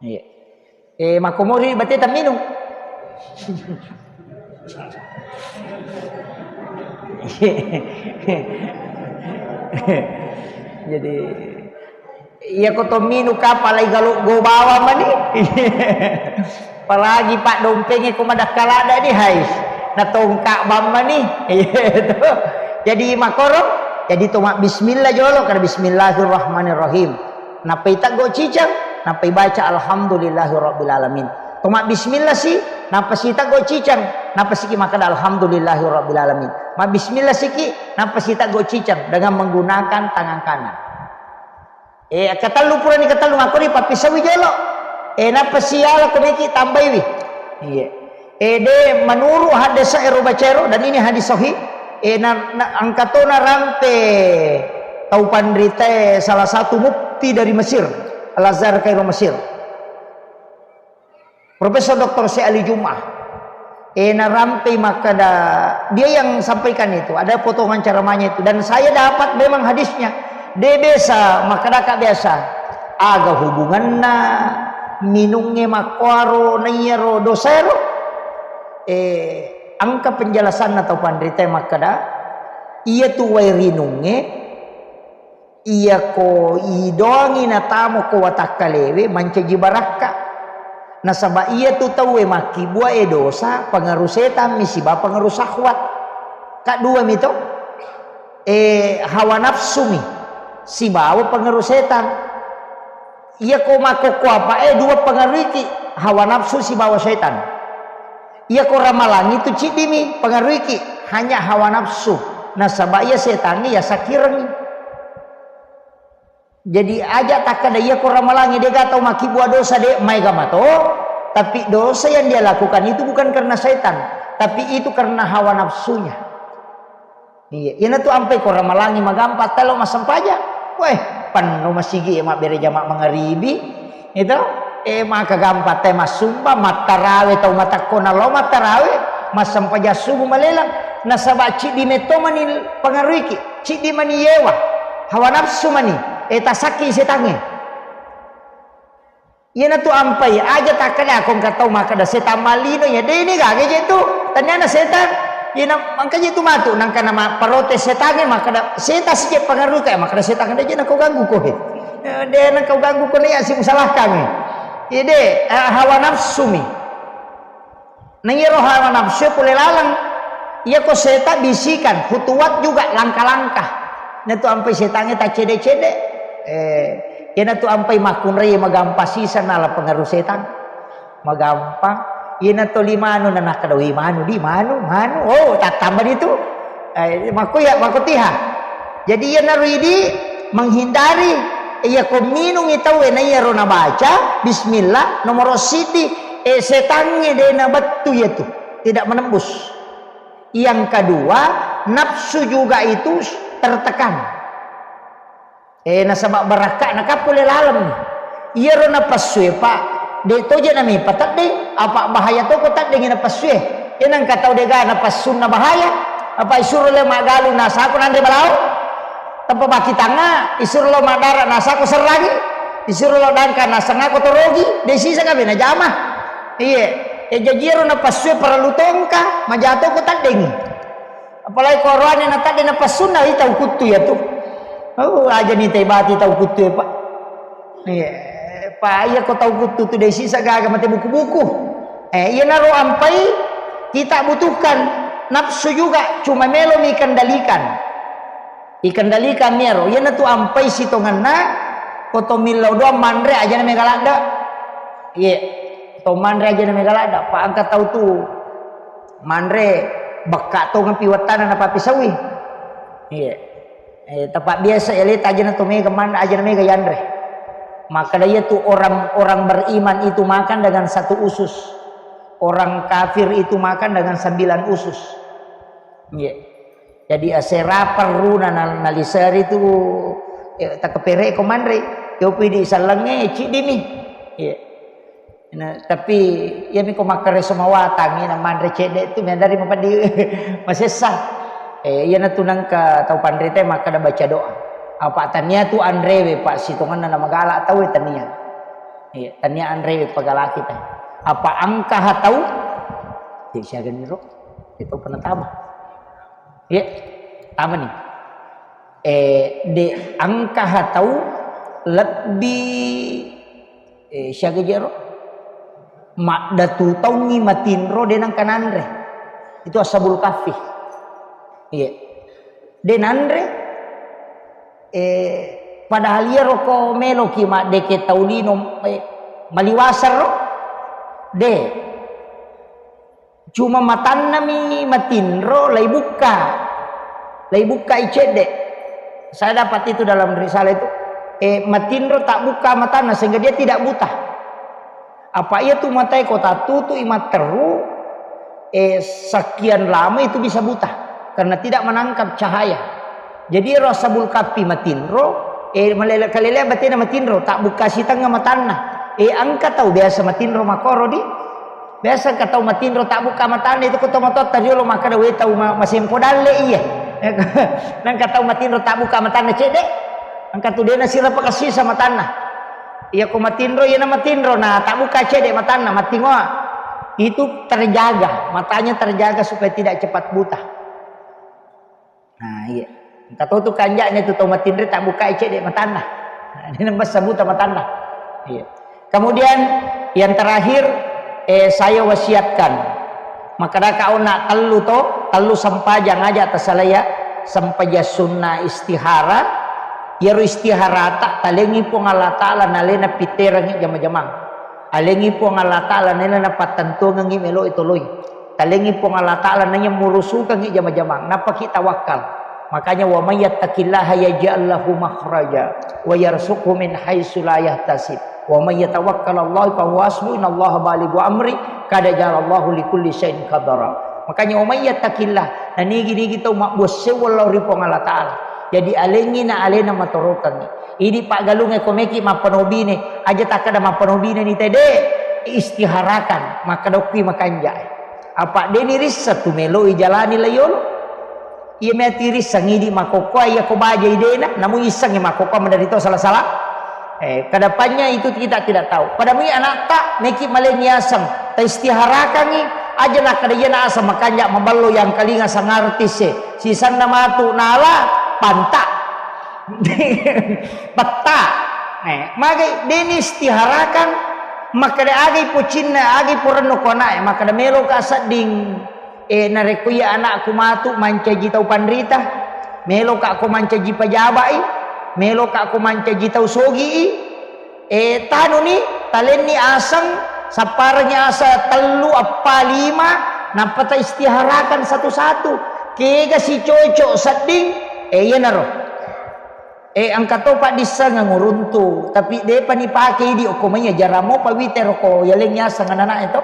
Iya. Eh, makkomori bateta minum. Jadi, iya ko to minum kapalai galo go bawang mani. Apalagi paddompengngé ko madakkalada ni, hais. Natongka bammani. Iya to. Jadi makoro, jadi to mabbismillah jolo, karena bismillahirrahmanirrahim. Nappai teggo ciceng, nappai baca alhamdulillahirabbil alamin. To mabbismillah si, nappa si teggo ciceng, nappa siki makkeda alhamdulillahirabbil alamin. Mabbismillah siki, nappa si teggo ciceng dengan menggunakan tangan kanan. Eh, ketellu purani ketellu, makkoni pappisaui jolo. Eh, nappa siala ko meki tambaiwi. Iya. Eh, de, menurut hadis ero bacero, dan ini hadis sahih, eh, na, na, engka to narampe tau panritae salah satu mufti dari Mesir, Al-Azhar Kairo Mesir. Profesor Doktor Syekh Ali Jum'ah. Eh, narampei makkeda, dia yang sampaikan itu, ada potongan ceramahnya itu, dan saya dapat memang hadisnya. De biasa, makkedaka biasa, aga hubunganna minungnge makkuaro naiyaro dosaero? Eh, engka penjelasanna tau panritae makkeda, iya tu wae rinungnge, iyako idoangi natamo ko watakkalewe mancaji barakka. Nasaba iyatu tauwe makkibuae dosa, pengaruh setammi sibawa pengaruh syahwat. Kaddua mito, eh, hawa nafsumi sibawa pengaruh setan. Iyako makkokko apae dua pengaruhiki, hawa nafsu sibawa setan. Iyako ramalangi tu ciddimi pengaruhiki, hanya hawa nafsu. Nasaba iya setangnge iya sakkirengngi. Jadi aja takkeda iyako ramalangi dega tau makkibua dosa de, maega mato, tapi dosa yang dia lakukan itu bukan karena setan, tapi itu karena hawa nafsunya. Iya, iyanatu ampai ko ramalangi magampa telo massempajang. Weh, penno masigi e mabbere jama mangaribi. Itu, eh, maka gampa te massumba, mattarawe tau matakko nalo mattarawe, massempajang subuh malelang. Nasaba ciddi metto mani pengaruhiki, ciddi mani yewa, hawa nafsu mani, eh, tasakki setangnge. Iyanatu ampai, aja takkeda ko engka tau makkeda setang malino, ya deni gaga je tu, taniana setang. Iyana engka je tu matu, nangka nama protes setangnge makkeda, setang sije pengaruh kae, makkeda setang de je nako ganggu ko he. Eh, de nako ganggu ko ne ya si musalahkan. Ide, eh, hawa nafsumi. Naiyaro hawa nafsu pole laleng, iyako seta bisikan, khutuwat juga langkah-langkah. Natu ampai setangnge taccede-cede. Eh, iyanatu ampai makkunrai magampa sisa nala pengaruh setang. Magampang. Iyanatu limanu nanakkeda, "Wi manu di, manu, manu." Oh, tattamba ditu. Eh, makko ya, makko tiha. Jadi iyanaro idi menghindari, iyako minungi tauwe naiyaro nabaca bismillah nomoro siddi, eh, setangnge de nabettu iyatu, tidak menembus. Yang kedua, nafsu juga itu tertekan. Eh, nasaba barakka'na ka pole laleng. Iyaro napassue, Pak, de toje nami pateddeng, apa bahaya toko teddeng napassue. Enang ka tau dega napassunna bahaya, apa isuro le magalu nasako nanre balao? Tempa baki tangnga, isuro lo madara nasako serrangi, isuro lo dangka nasengako torogi, de sisa kabe najama. Iye, e jajiero napassue parellu tongka, majatoko teddengi. Apalagi koroane na tadde napassunna i tau kuttu iyatu. Oh, aja ni tebati tau kuttu e, Pak. Iya, Pak, iya ko tau kuttu tu de sisa gaga mate buku-buku. Eh, iyanaro ampai kita butuhkan nafsu juga, cuma melo mi kendalikan. Ikendalikan mi ero. Iyanatu ampai sitongenna, ko to millau doang manre aja na mega ladde. Iya. To manre aja na mega ladde, Pak, engka tau tu. Manre bekka tongeng pi wettana napappisaui. Iya. Eh, tepat biasa eleta aja na to mega manre, aja na mega yanre. Makkeda iyatu orang, orang beriman itu makan dengan satu usus. Orang kafir itu makan dengan sembilan usus. Iya. Jadi asera perru na, na, naliseri tu, eh, takepere ko manre. Yopi di sallengnge ciddi mi. Iya. Nah, tapi iyami ko makkare somawatang, ina manre cedde tu, medari mapeddi masessa. Eh, iyanatu nangka tau panrita makkada baca doa. Apa tania tu anrewe, Pak, sitongenna na magala tau, eh, tania. Iya, tania anrewe pagalaki ta. Apa engka ha tau? Ti siaga niro? Itu penetama. Iya, tama ni. Eh, de engka ha tau lebbi, eh, siaga jero? Maddatu taungngi matinro de nangka nanre. Itu ashabul kahfi. Iya. De nanre, eh, padahal iyaro ko meloki maddeke tau lino, eh, maliwaseng ro. De. Cuma matannami matinro, laibukka. Laibukkai cedde. Saya dapat itu dalam risalah itu. Eh, matinro tak buka matana sehingga dia tidak buta. Apa iya tu matae ko tattutu'i matteru, eh, sekian lama itu bisa buta karena tidak menangkap cahaya. Jadi ro ashabul kahfi matinro, eh, malele-, kalele batena matinro, tak buka sitengnga matanna. Eh, engka tau biasa matinro makoro di. Biasa engka tau matinro tak buka matanna itu ko tomatoatta riolo makkeda, "We tau ma-, masempo dalle iya." Nangka tau matinro tak buka matanna cedde. Engka tu dena sirapa kasisa matanna. Iya ko matinro, iya na matinro, na tak buka cedde matanna, mattingoa. Itu terjaga, matanya terjaga supaya tidak cepat buta. Nah, iya. Engka to tu kanja'na tu tau matinro tak buka cedde matanna. Nah, ini nembessa buta matanna. Iya. Kemudian yang terakhir, eh, saya wasiatkan. Makkedaka onna tellu to, tellu sempajang aja tasalaya, sempajang sunna istihara, Iyaro istiharata, talengngi Puang Allah Ta'ala nalena piterangngi jama-jamang. Alengngi Puang Allah Ta'ala nalena napattentuangengngi melo'i toloi. Talengngi Puang Allah Ta'ala nanya murusukengngi jama-jamang. Nappaki tawakkal. Makanya, "Wa may yattaqillaha yaj'al lahu makhraja wa yarzuqhu min haitsu la yahtasib. Wa may yatawakkal 'ala Allah fa huwa hasbuh. Innallaha balighu amri. Qad ja'alallahu likulli syai'in qadara." Makanya, "Wa may yattaqillaha." Nanigi-nigi tau mabbuassewwa lao ri Puang Allah Ta'ala. Jadi alengngi na alena matorokengngi. Idi paggalungnge ko meki mappanobine, aja takkeda mappanobine ni tede, istiharakan, makkeda okki makanja'e. Apa deni rissa tu meloi jalani layolo. Iya meti rissang idi makokkoa iya ko baja idena, namu issangngi makokkoa menderita salah-salah. Eh, kedepannya itu kita tidak tahu. Pada mui anakta meki malengi aseng, ta istiharakangi, aja nakkeda iyana aseng makanja maballo yang kalinga sang artis e. Sisanna matu nala panta. Petta. Eh, magai deni istiharakan, makkeda agai pocinna, agai porenno ko anak e, makkeda meloka sedding, eh, narekko iya anakku matu mancaji tau panrita, meloka ko mancaji pajabai, meloka ko mancaji tau sogi i, Eh, tanuni, talenni aseng, sapparengngi asa tellu, eppa, lima, nappa ta istiharakan satu-satu. Kega sicocok sedding, eh, iyanaro. Eh, engka to paddissengeng uruntu, tapi depa nipake idi okko maiya jarang mopa witero ko yalengngi aseng anak-anak e to.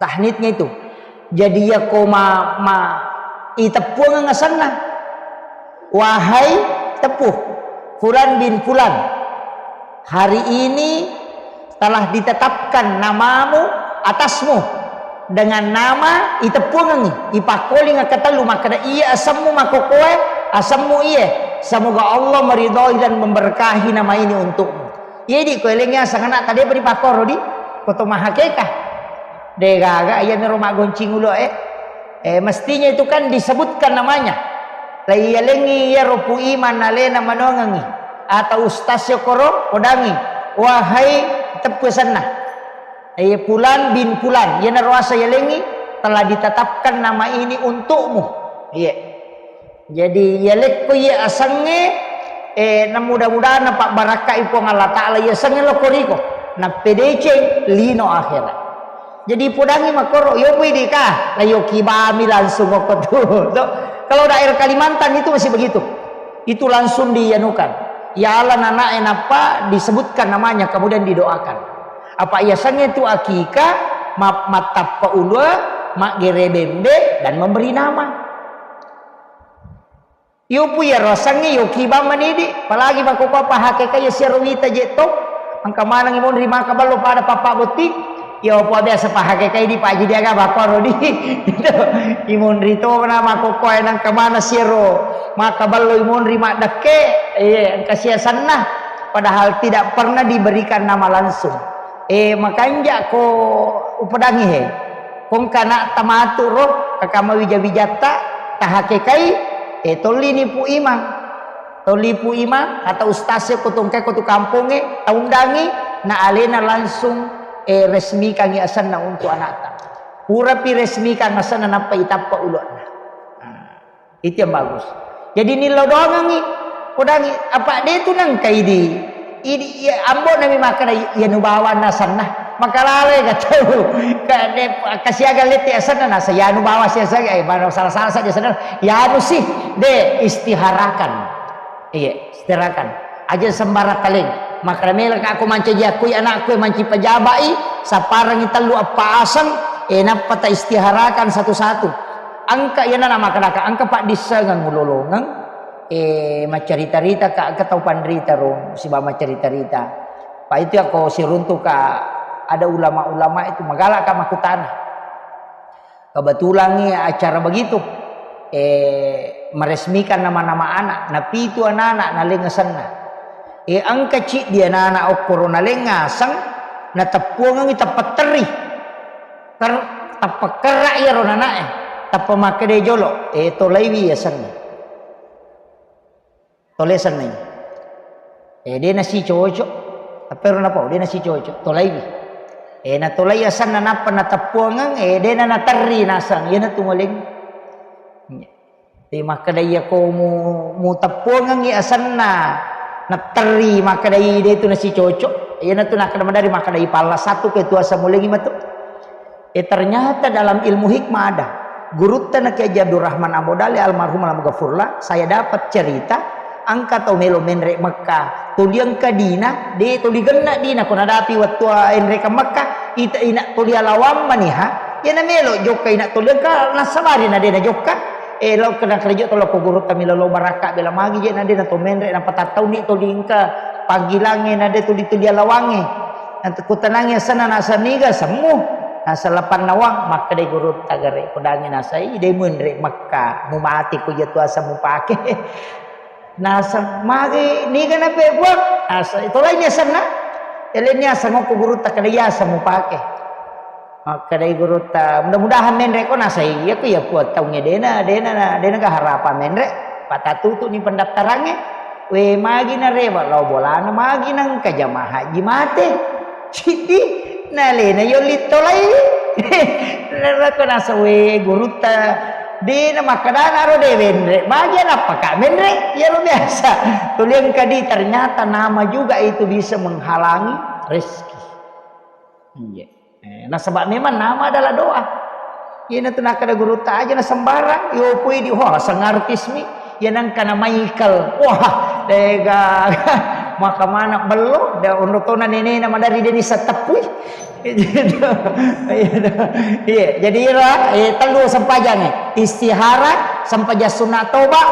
Tahnitnya itu. Jadi, iya ko ma, ma, iteppuangeng asenna. Wahai teppu, Fulan bin Fulan, hari ini telah ditetapkan namamu atasmu dengan nama iteppuangengngi, ipakkoling akkatellu makkeda, iya asemmu makkokkoe, asemmu iye. Semoga Allah meridhoi dan memberkahi nama ini untukmu. Iya di ko elengngi aseng anak tadi apa dipakkoro di? Ko to mahakeka. Degaga iya mero maggoncing ulo e. Eh, mestinya itu kan disebutkan namanya. Laiyalengngi iyaro Pu Iman alena manongengngi. Atau ustaz yokoro podangi. Wahai teppu asenna. Eh, Pulan bin Pulan. Iyanaro asa yalengngi telah ditetapkan nama ini untukmu. Iya. Jadi, yalekko iye asengnge, eh, na mudah-mudahan napabbarakkai Puang Allah Ta'ala iye asengnge lokko riko. Nappedeceng lino akhirat. Jadi, podangi makkoro, yo pui dika, la yo kibami langsung okko tu. To. Kalau daerah Kalimantan itu masih begitu. Itu langsung dianukan. Ya Allah, anak enappa disebutkan namanya, kemudian didoakan. Apa iya asengnge tu akika, ma-, mattappa ulua, maggere bembe, dan memberi nama. Yopu iyaro asengnge yoki bang manidi, apalagi makkokkoe pahakeka iya siaro wita je to, engka manengngi monri maka ballo pada pappa botting, yopu biasa pahakeka idi paji diaga bakkoro di. Imonri to na makkokkoe nengka mana siaro maka ballo imonri maddekke, eh, engka siasenna, padahal tidak pernah diberikan nama langsung. Eh, makanja ko upedangi he. Kongka ana'ta matu ro, kakama wija-wijatta, tahakekai, eh, tollini Pu Imang. Tolli Pu Imang, kata ustaz e ko tongkai ko tu kampongnge, taundangi, na alena langsung, Eh, resmikangi asenna untuk anakta. Purapi resmikang asenna, nappa itappa ulo'na. Nah, itu yang bagus. Jadi nillau doangengi, kodangi, apa de tu nangka idi, idi, iya, ambo nami makkeda, iya nubawanna asenna. Maka lalai ka tau. Ka de, kasiaga lette asenna nasa, iya nubawa siaga, eh, mana salah-salah saja asenna. Iya anu sih, de istiharakan. Iya, istirahatkan. Aja sembarang kaleng. Makkeda melo ka ko mancaji akkui anakku manci pejabai, sapparengi tellu eppa aseng, eh, nappa ta istiharakan satu-satu. Engka iyana na makkedaka, engka paddissengeng ulolongeng, eh, maccarita-ritaka, engka tau panrita ro, siba maccarita-rita. Pa itu yakko siruntuka ada ulama-ulama itu, magalaka makkutana. Kebetulangngi acara begitu, eh, meresmikan nama-nama anak, napitu anak-anak naleng asenna. Eh, engka ciddi anak-anak okkoro naleng aseng, nateppuangengngi tappa terri. Ker-, tappa kerra iyaro nanae, tappa makkeda jolo, eh, tolaiwi asenna. Tole asenna. Eh, de nasi cocok. Tapi ro napau, de nasi cocok. Tolaiwi. Eh, natolai asenna nappa nateppuangeng, eh, de na naterri naseng. Iyana tu maleng. Iya. Tapi makkeda iya ko mu, muteppuangengngi asenna, naterri makkeda i de tu nasi cocok. Iyana tu nakkeda madari makkeda i palla satu ke tu aseng mulengi matu. Eh, ternyata dalam ilmu hikmah ada. Gurutta na Kiai Haji Abdurrahman Ambo Dale almarhum almarhum Gafurla, saya dapat cerita, engka tau melo menre Mekka, tuli engka dina, de tuli genna dina, ko nadapi wettu enrekeng Mekka, ita ina tuli alawang maniha, iyana melo jokka ina tuli engka, nasabari na de na jokka, eh, lao kena kerejo to lao ko gurutta milo lo barakka bela magi je na de na to menre, nappa tattauni tuli engka, panggilangnge na de tuli-tuli alawangnge. Nanti kutanangi asenna nasa niga semmu. Nasa lapan nawang, makkedai gurutta gare, kodangi nasa i, de muenre Mekka, mumati ko iya tu aseng mupake. Nasa magi niga nape Puang? Nasa tolai ni asenna. Elenni aseng okko gurutta kada iya aseng mupake. Makkedai gurutta, mudah-mudahan menre ko nasa iya ko iya Puang taungnge dena, dena, dena ga harapan menre. Patatutu ni pendaftarangnge. We, magi narewa lao bolana, magi nengka jamaah haji mate. Ciddi, nalena yolli tolai. Narako nasa, we, gurutta, dena makkedana ro de menre. Magi nappa ka menre, iyaro biasa. Tuli engka di, ternyata nama juga itu bisa menghalangi rezeki. Iya. Eh, nasaba memang nama adalah doa. Iyana tu nakkeda gurutta aja na sembarang, yo pui di, wah, sang artis mi. Iya nangka na Michael. Wah, dega. Maka mana bello, da onrotona nenena madari deni sateppui. Iya, jadi ira, eh, tellu sempajangnge. Istihara, sempajang sunat toba,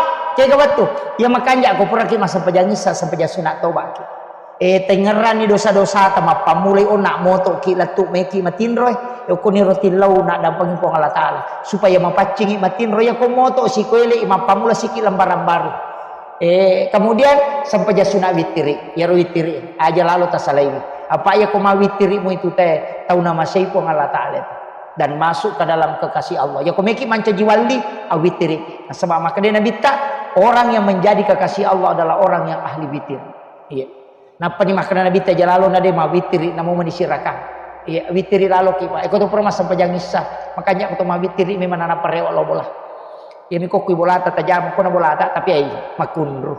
kega wettu. Iya makanja ko puraki massempajang issa, sempajang sunat toba. Eh, tengngeranni dosa-dosata, mappammulai onna motoki lettu meki matinroe. Eh, okkoniro tillau naddampengi Puang Allah Ta'ala supaya mapaccingi matinro. Iya ko moto sikoelei, mappammula siki lembaran baru. Eh, kemudian sempajang sunat wittiri, iyaro wittiri aja lalo tasalaiwi. Apa iya ko mawittirimu itu te tau namasei Puang Allah Ta'ala itu dan masuk ke dalam kekasih Allah. Iya ko meki mancaji walli, awittiri. Nasaba makkeda Nabitta, orang yang menjadi kekasih Allah adalah orang yang ahli witir. Iya. Nappani makkeda Nabitta, aja lalo na de mawittiri, namo mani sirakang. Iya, wittiri laloki, Pak. Eko to pura massempajang issa. Makanya ko to mawittiri memang nanaparewa lao bola. Iya mi kokkui bolata tajama, kona bolata, tapi ai makunru.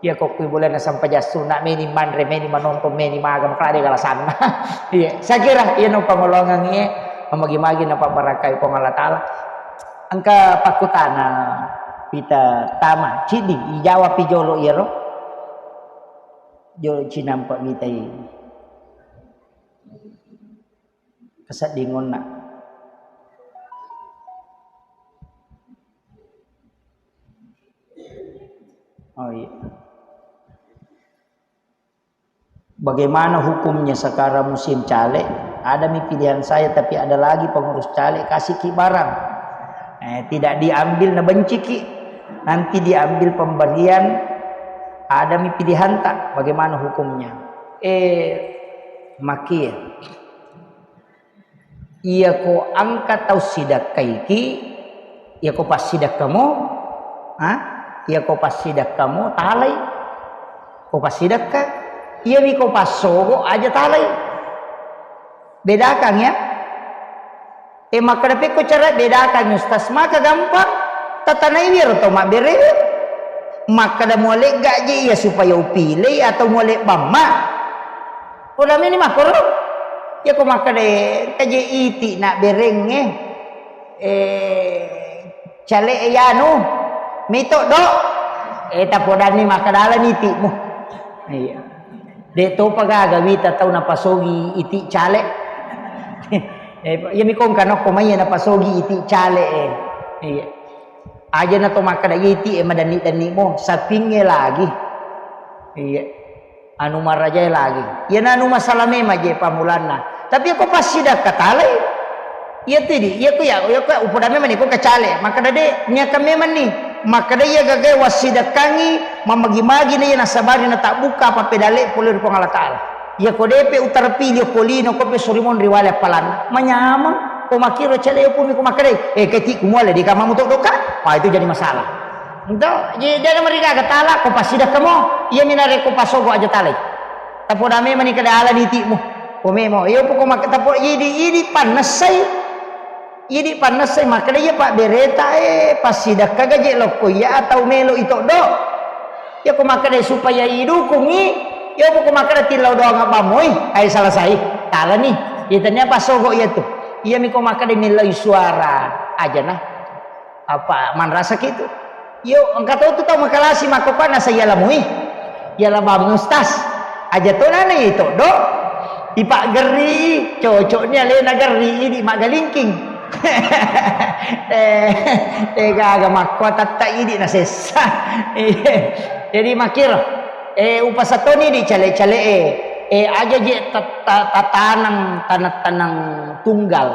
Iya kokkui bolana sempajang sunat, meni manre, meni manonton, meni maga, makala de galasanna. Iya, saya kira iya no pangolongang iya, mamagi-magi napabbarakai Puang Allah Ta'ala. Engka pakkutana pita tama, ciddi, ijawapi jolo iyaro. Jolo cinampa mitai kaseddingonna. Oh iya. Bagaimana hukumnya sekarang musim caleg? Ada mi pilihan saya, tapi ada lagi pengurus caleg kasih ki barang. Eh, tidak diambil, na benci ki. Nanti diambil pemberian, ada mi pilihan tak? Bagaimana hukumnya? Eh, makia. Iyako engka tau sidakkaiki, iyako passidakkamo, ha? Iyako passidakkamo, talai. Ko passidakka, iyami ko passogo, aja talai. Bedakan ya. Eh, makkeda pekko cara bedakan, Ustaz, maka gampang. Tatanaiwi ero tau mabbere. Makkeda mualegga je iya supaya upilei atau mualebbamma. Poda meni makkoro. Ya ko makkeda kaje iti na berengnge. Eh, cale e yanu. Mito do. Eh, tapodanni makkeda ala nitimu. Iya. De' topa gaga wita tau napasogi iti cale. Eh, iya mi kongka nokko mai napasogi iti cale, eh. Iya. Aja na to makkeda iti e madanni-danni mo, sapingnge lagi. Iya. Anu marajae lagi. Iya na anu masalah memang je pamulanna. Tapi ko passidakka talai. Iya tu idi, iya ku ya, iya ku ya, upoda memang ni ko kacale. Makkeda de, niaka memang ni. Makkeda iya gagae wassidakkangi, mamagi-magi na iya nasabari na tabbuka apa pedale pole ri Puang Allah Taala. Iya ko depe utarpili ko lino ko pe suri monri wale appalanna. Manyameng, ko makkiro cale pumi ko makkeda, eh, keti ku muale di kamamu to doka. Wah, itu jadi masalah. Ento, jadi dia merigaga tala ko passidakka mo. Iya minare ko pasogo aja talai. Tapoda memang ni kada ala nitimu. Ko memo, iya poko mak-, tapo idi, idi pannessai. Idi pannessai makkeda iya pabbereta, eh, passidakka gaje lokko iya atau melo itoddo. Iya ko makkeda supaya idukungi, iya poko makkeda tillau doang abbamoi, ai selesai. Talani. Itania pasogo iya tu. Iya mi ko makkeda millau suara aja nah. Apa manrasaki tu? Yo, engka to tu tau makalasi makkokkoe nasa iya lamui. Iya labang ustaz. Aja to nana itu, do. Ipaggerri, cocok ni alena gerri, idi magalingking. Eh, eh, gaga makko tatta idi nasessa. Iya. Jadi makkiro, eh, upasatoni di cale-cale, eh, eh, aja je tat-, tat-, tatanang tanah-tanah tunggal,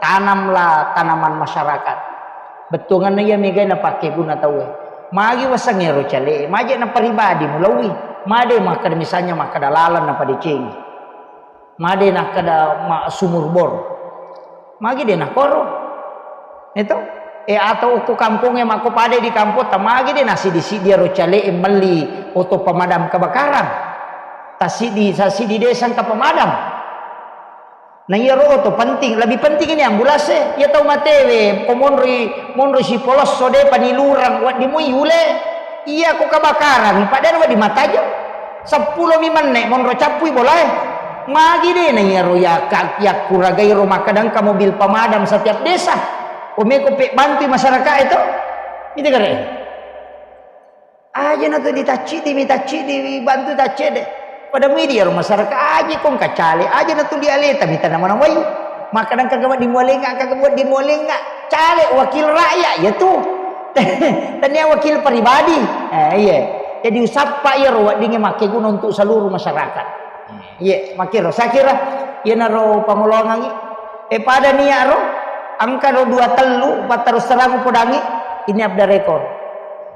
tanamlah tanaman masyarakat. Bettuanganna iya megai napakkeguna tauwe. Magi waseng ero cale, maje na paribadi mulauwi. Made makkeda misalnya makkeda laleng napadecengi. Made nakkeda ma-, sumur bor. Magi de nakoro. Eto? E atau ko kampongnge makko pade di kampong ta magi de nasidi-sidi ero cale melli oto pemadam kebakaran. Tasidi, sasidi desa engka pemadam. Na iyaro oto penting, lebih penting ini ambulase. Iya tau matewe, ko monri, monri sipolosso de panilurang, wedding mui yule. Iya ko kebakaran, padahal wedding mataja. Seppulo mi menne monro cappui bolae. Magi de na iyaro ya ka-, yakkuragai ro makkeda engka mobil pemadam setiap desa. Ko meko pe bantui masyarakat itu. Itu kare. Aja na tu ditaccidi, mi taccidi, bantu taccede. Pada midi ero masyarakat aja kong kacale, aja na tu di aleta mi tanamana wai. Maka dan kagak di mualenga, kagak buat di mualenga. Cale wakil rakyat ya tu. Tania wakil pribadi. Eh, iya. Jadi usappa iya ro weddingnge makkeguna untuk seluruh masyarakat. Iya, makkiro. Saya kira, iya naro pangolongangi. Eh, pada niat ro, engka ro dua tellu, patterus terang podangi, ini abda rekor.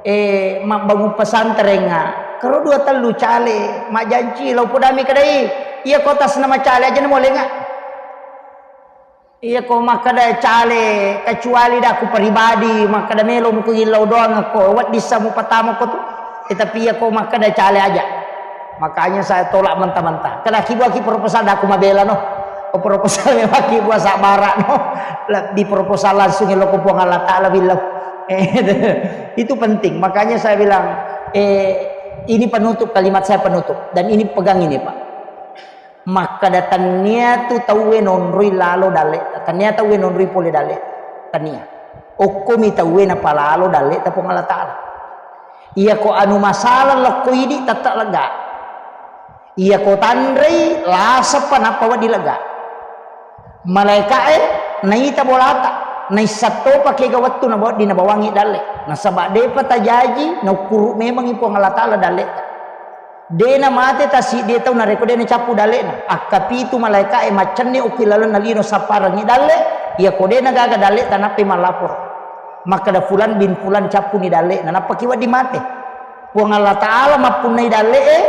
Eh, mabbangung pesantrengnga, kero dua tellu cale, majjanci, lao podami kedai, iya ko atas nama cale aja na molenga. Iya ko makkeda cale, kecuali daku pribadi, makkeda melo muku illau doang ko, wedding sa mupatama ko tu. Eh, tapi iya ko makkeda cale aja. Makanya saya tolak mentah-mentah. Kena kibuaki proposal daku mabela no. Ko proposal memang kibua sabara no. Lebih proposal langsung elo ko Puang Allah Ta'ala bilang. Eh, itu penting. Makanya saya bilang, eh, ini penutup, kalimat saya penutup. Dan ini pegang ini, Pak. Makkeda tania tu tauwe nonroi lalo dalle, tania tauwe nonroi pole dalle, tania. Okkomi tauwe napalalo dalle ta Puang Allah Ta'ala. Iya ko anu masalah lokko idi tette lega. Iya ko tanrei laseppa nappa wedding lega. Malaeka'e naita bolata, naissattopa kega wettu nabawa-, dinabawangi dalle. Nasaba depa tajaji, naukkuru memangi Puang Allah Ta'ala dalleta. Dena mate tasiddi tau narekko dena cappu dalle'na. Akkapitu malaeka'e maccenni okki lalenna lino sapparengngi dalle, iyako dena gaga dalle'ta nappai mallaporo. Makkeda fulan bin fulan cappuni dalle'na, nappaki wedding mate. Puang Allah Ta'ala mappunnai dalle'e,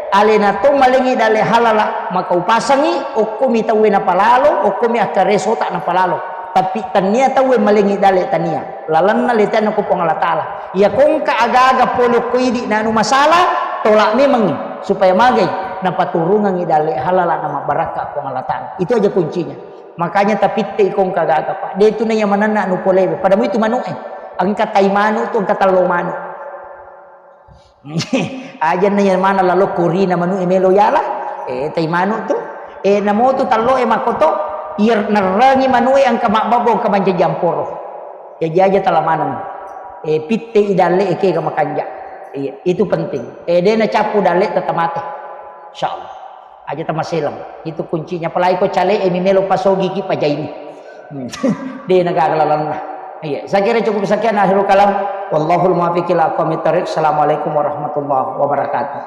alena to malengngi dalle halala, maka upasangi, okkomi tauwe napalalo, okkomi akkaresota napalalo. Tapi tania tauwe malengngi dalle tania. Lalenna leteanna ko Puang Allah Ta'ala. Iya kongka aga-aga pole ko idi na anu masalah, tolak memangngi supaya magai. Napaturungengngi dalle halala na mabbarakka Puang Allah Ta'ala. Itu aja kuncinya. Makanya tapitte ikong kagaga, Pak. De tu na iya manenna nu polewe. Pada mu itu manu'e. Engka tai manu tu, engka tallo manu. Aja na iya mana lalo korina manu'e melo yala. Eh, tai manu tu. Eh, namo tu tallo e makoto. Iya nerrengi manu'e engka mabbabbo, engka mancaji amporo. Jaji aja tala maneng. Eh, pitte i dalle e kega makanja. Iya, itu penting. Eh, de na cappu dalle tata mate. Insyaallah. Aja tamaselang. Itu kuncinya. Apalagi ko cale e mi melo pasogiki pajaini. Hmm. De na gaga lalanna. Iya, saya kira cukup sekian akhirul kalam. Wallahul muwaffiq ila aqwamit thariq. Assalamualaikum warahmatullahi wabarakatuh.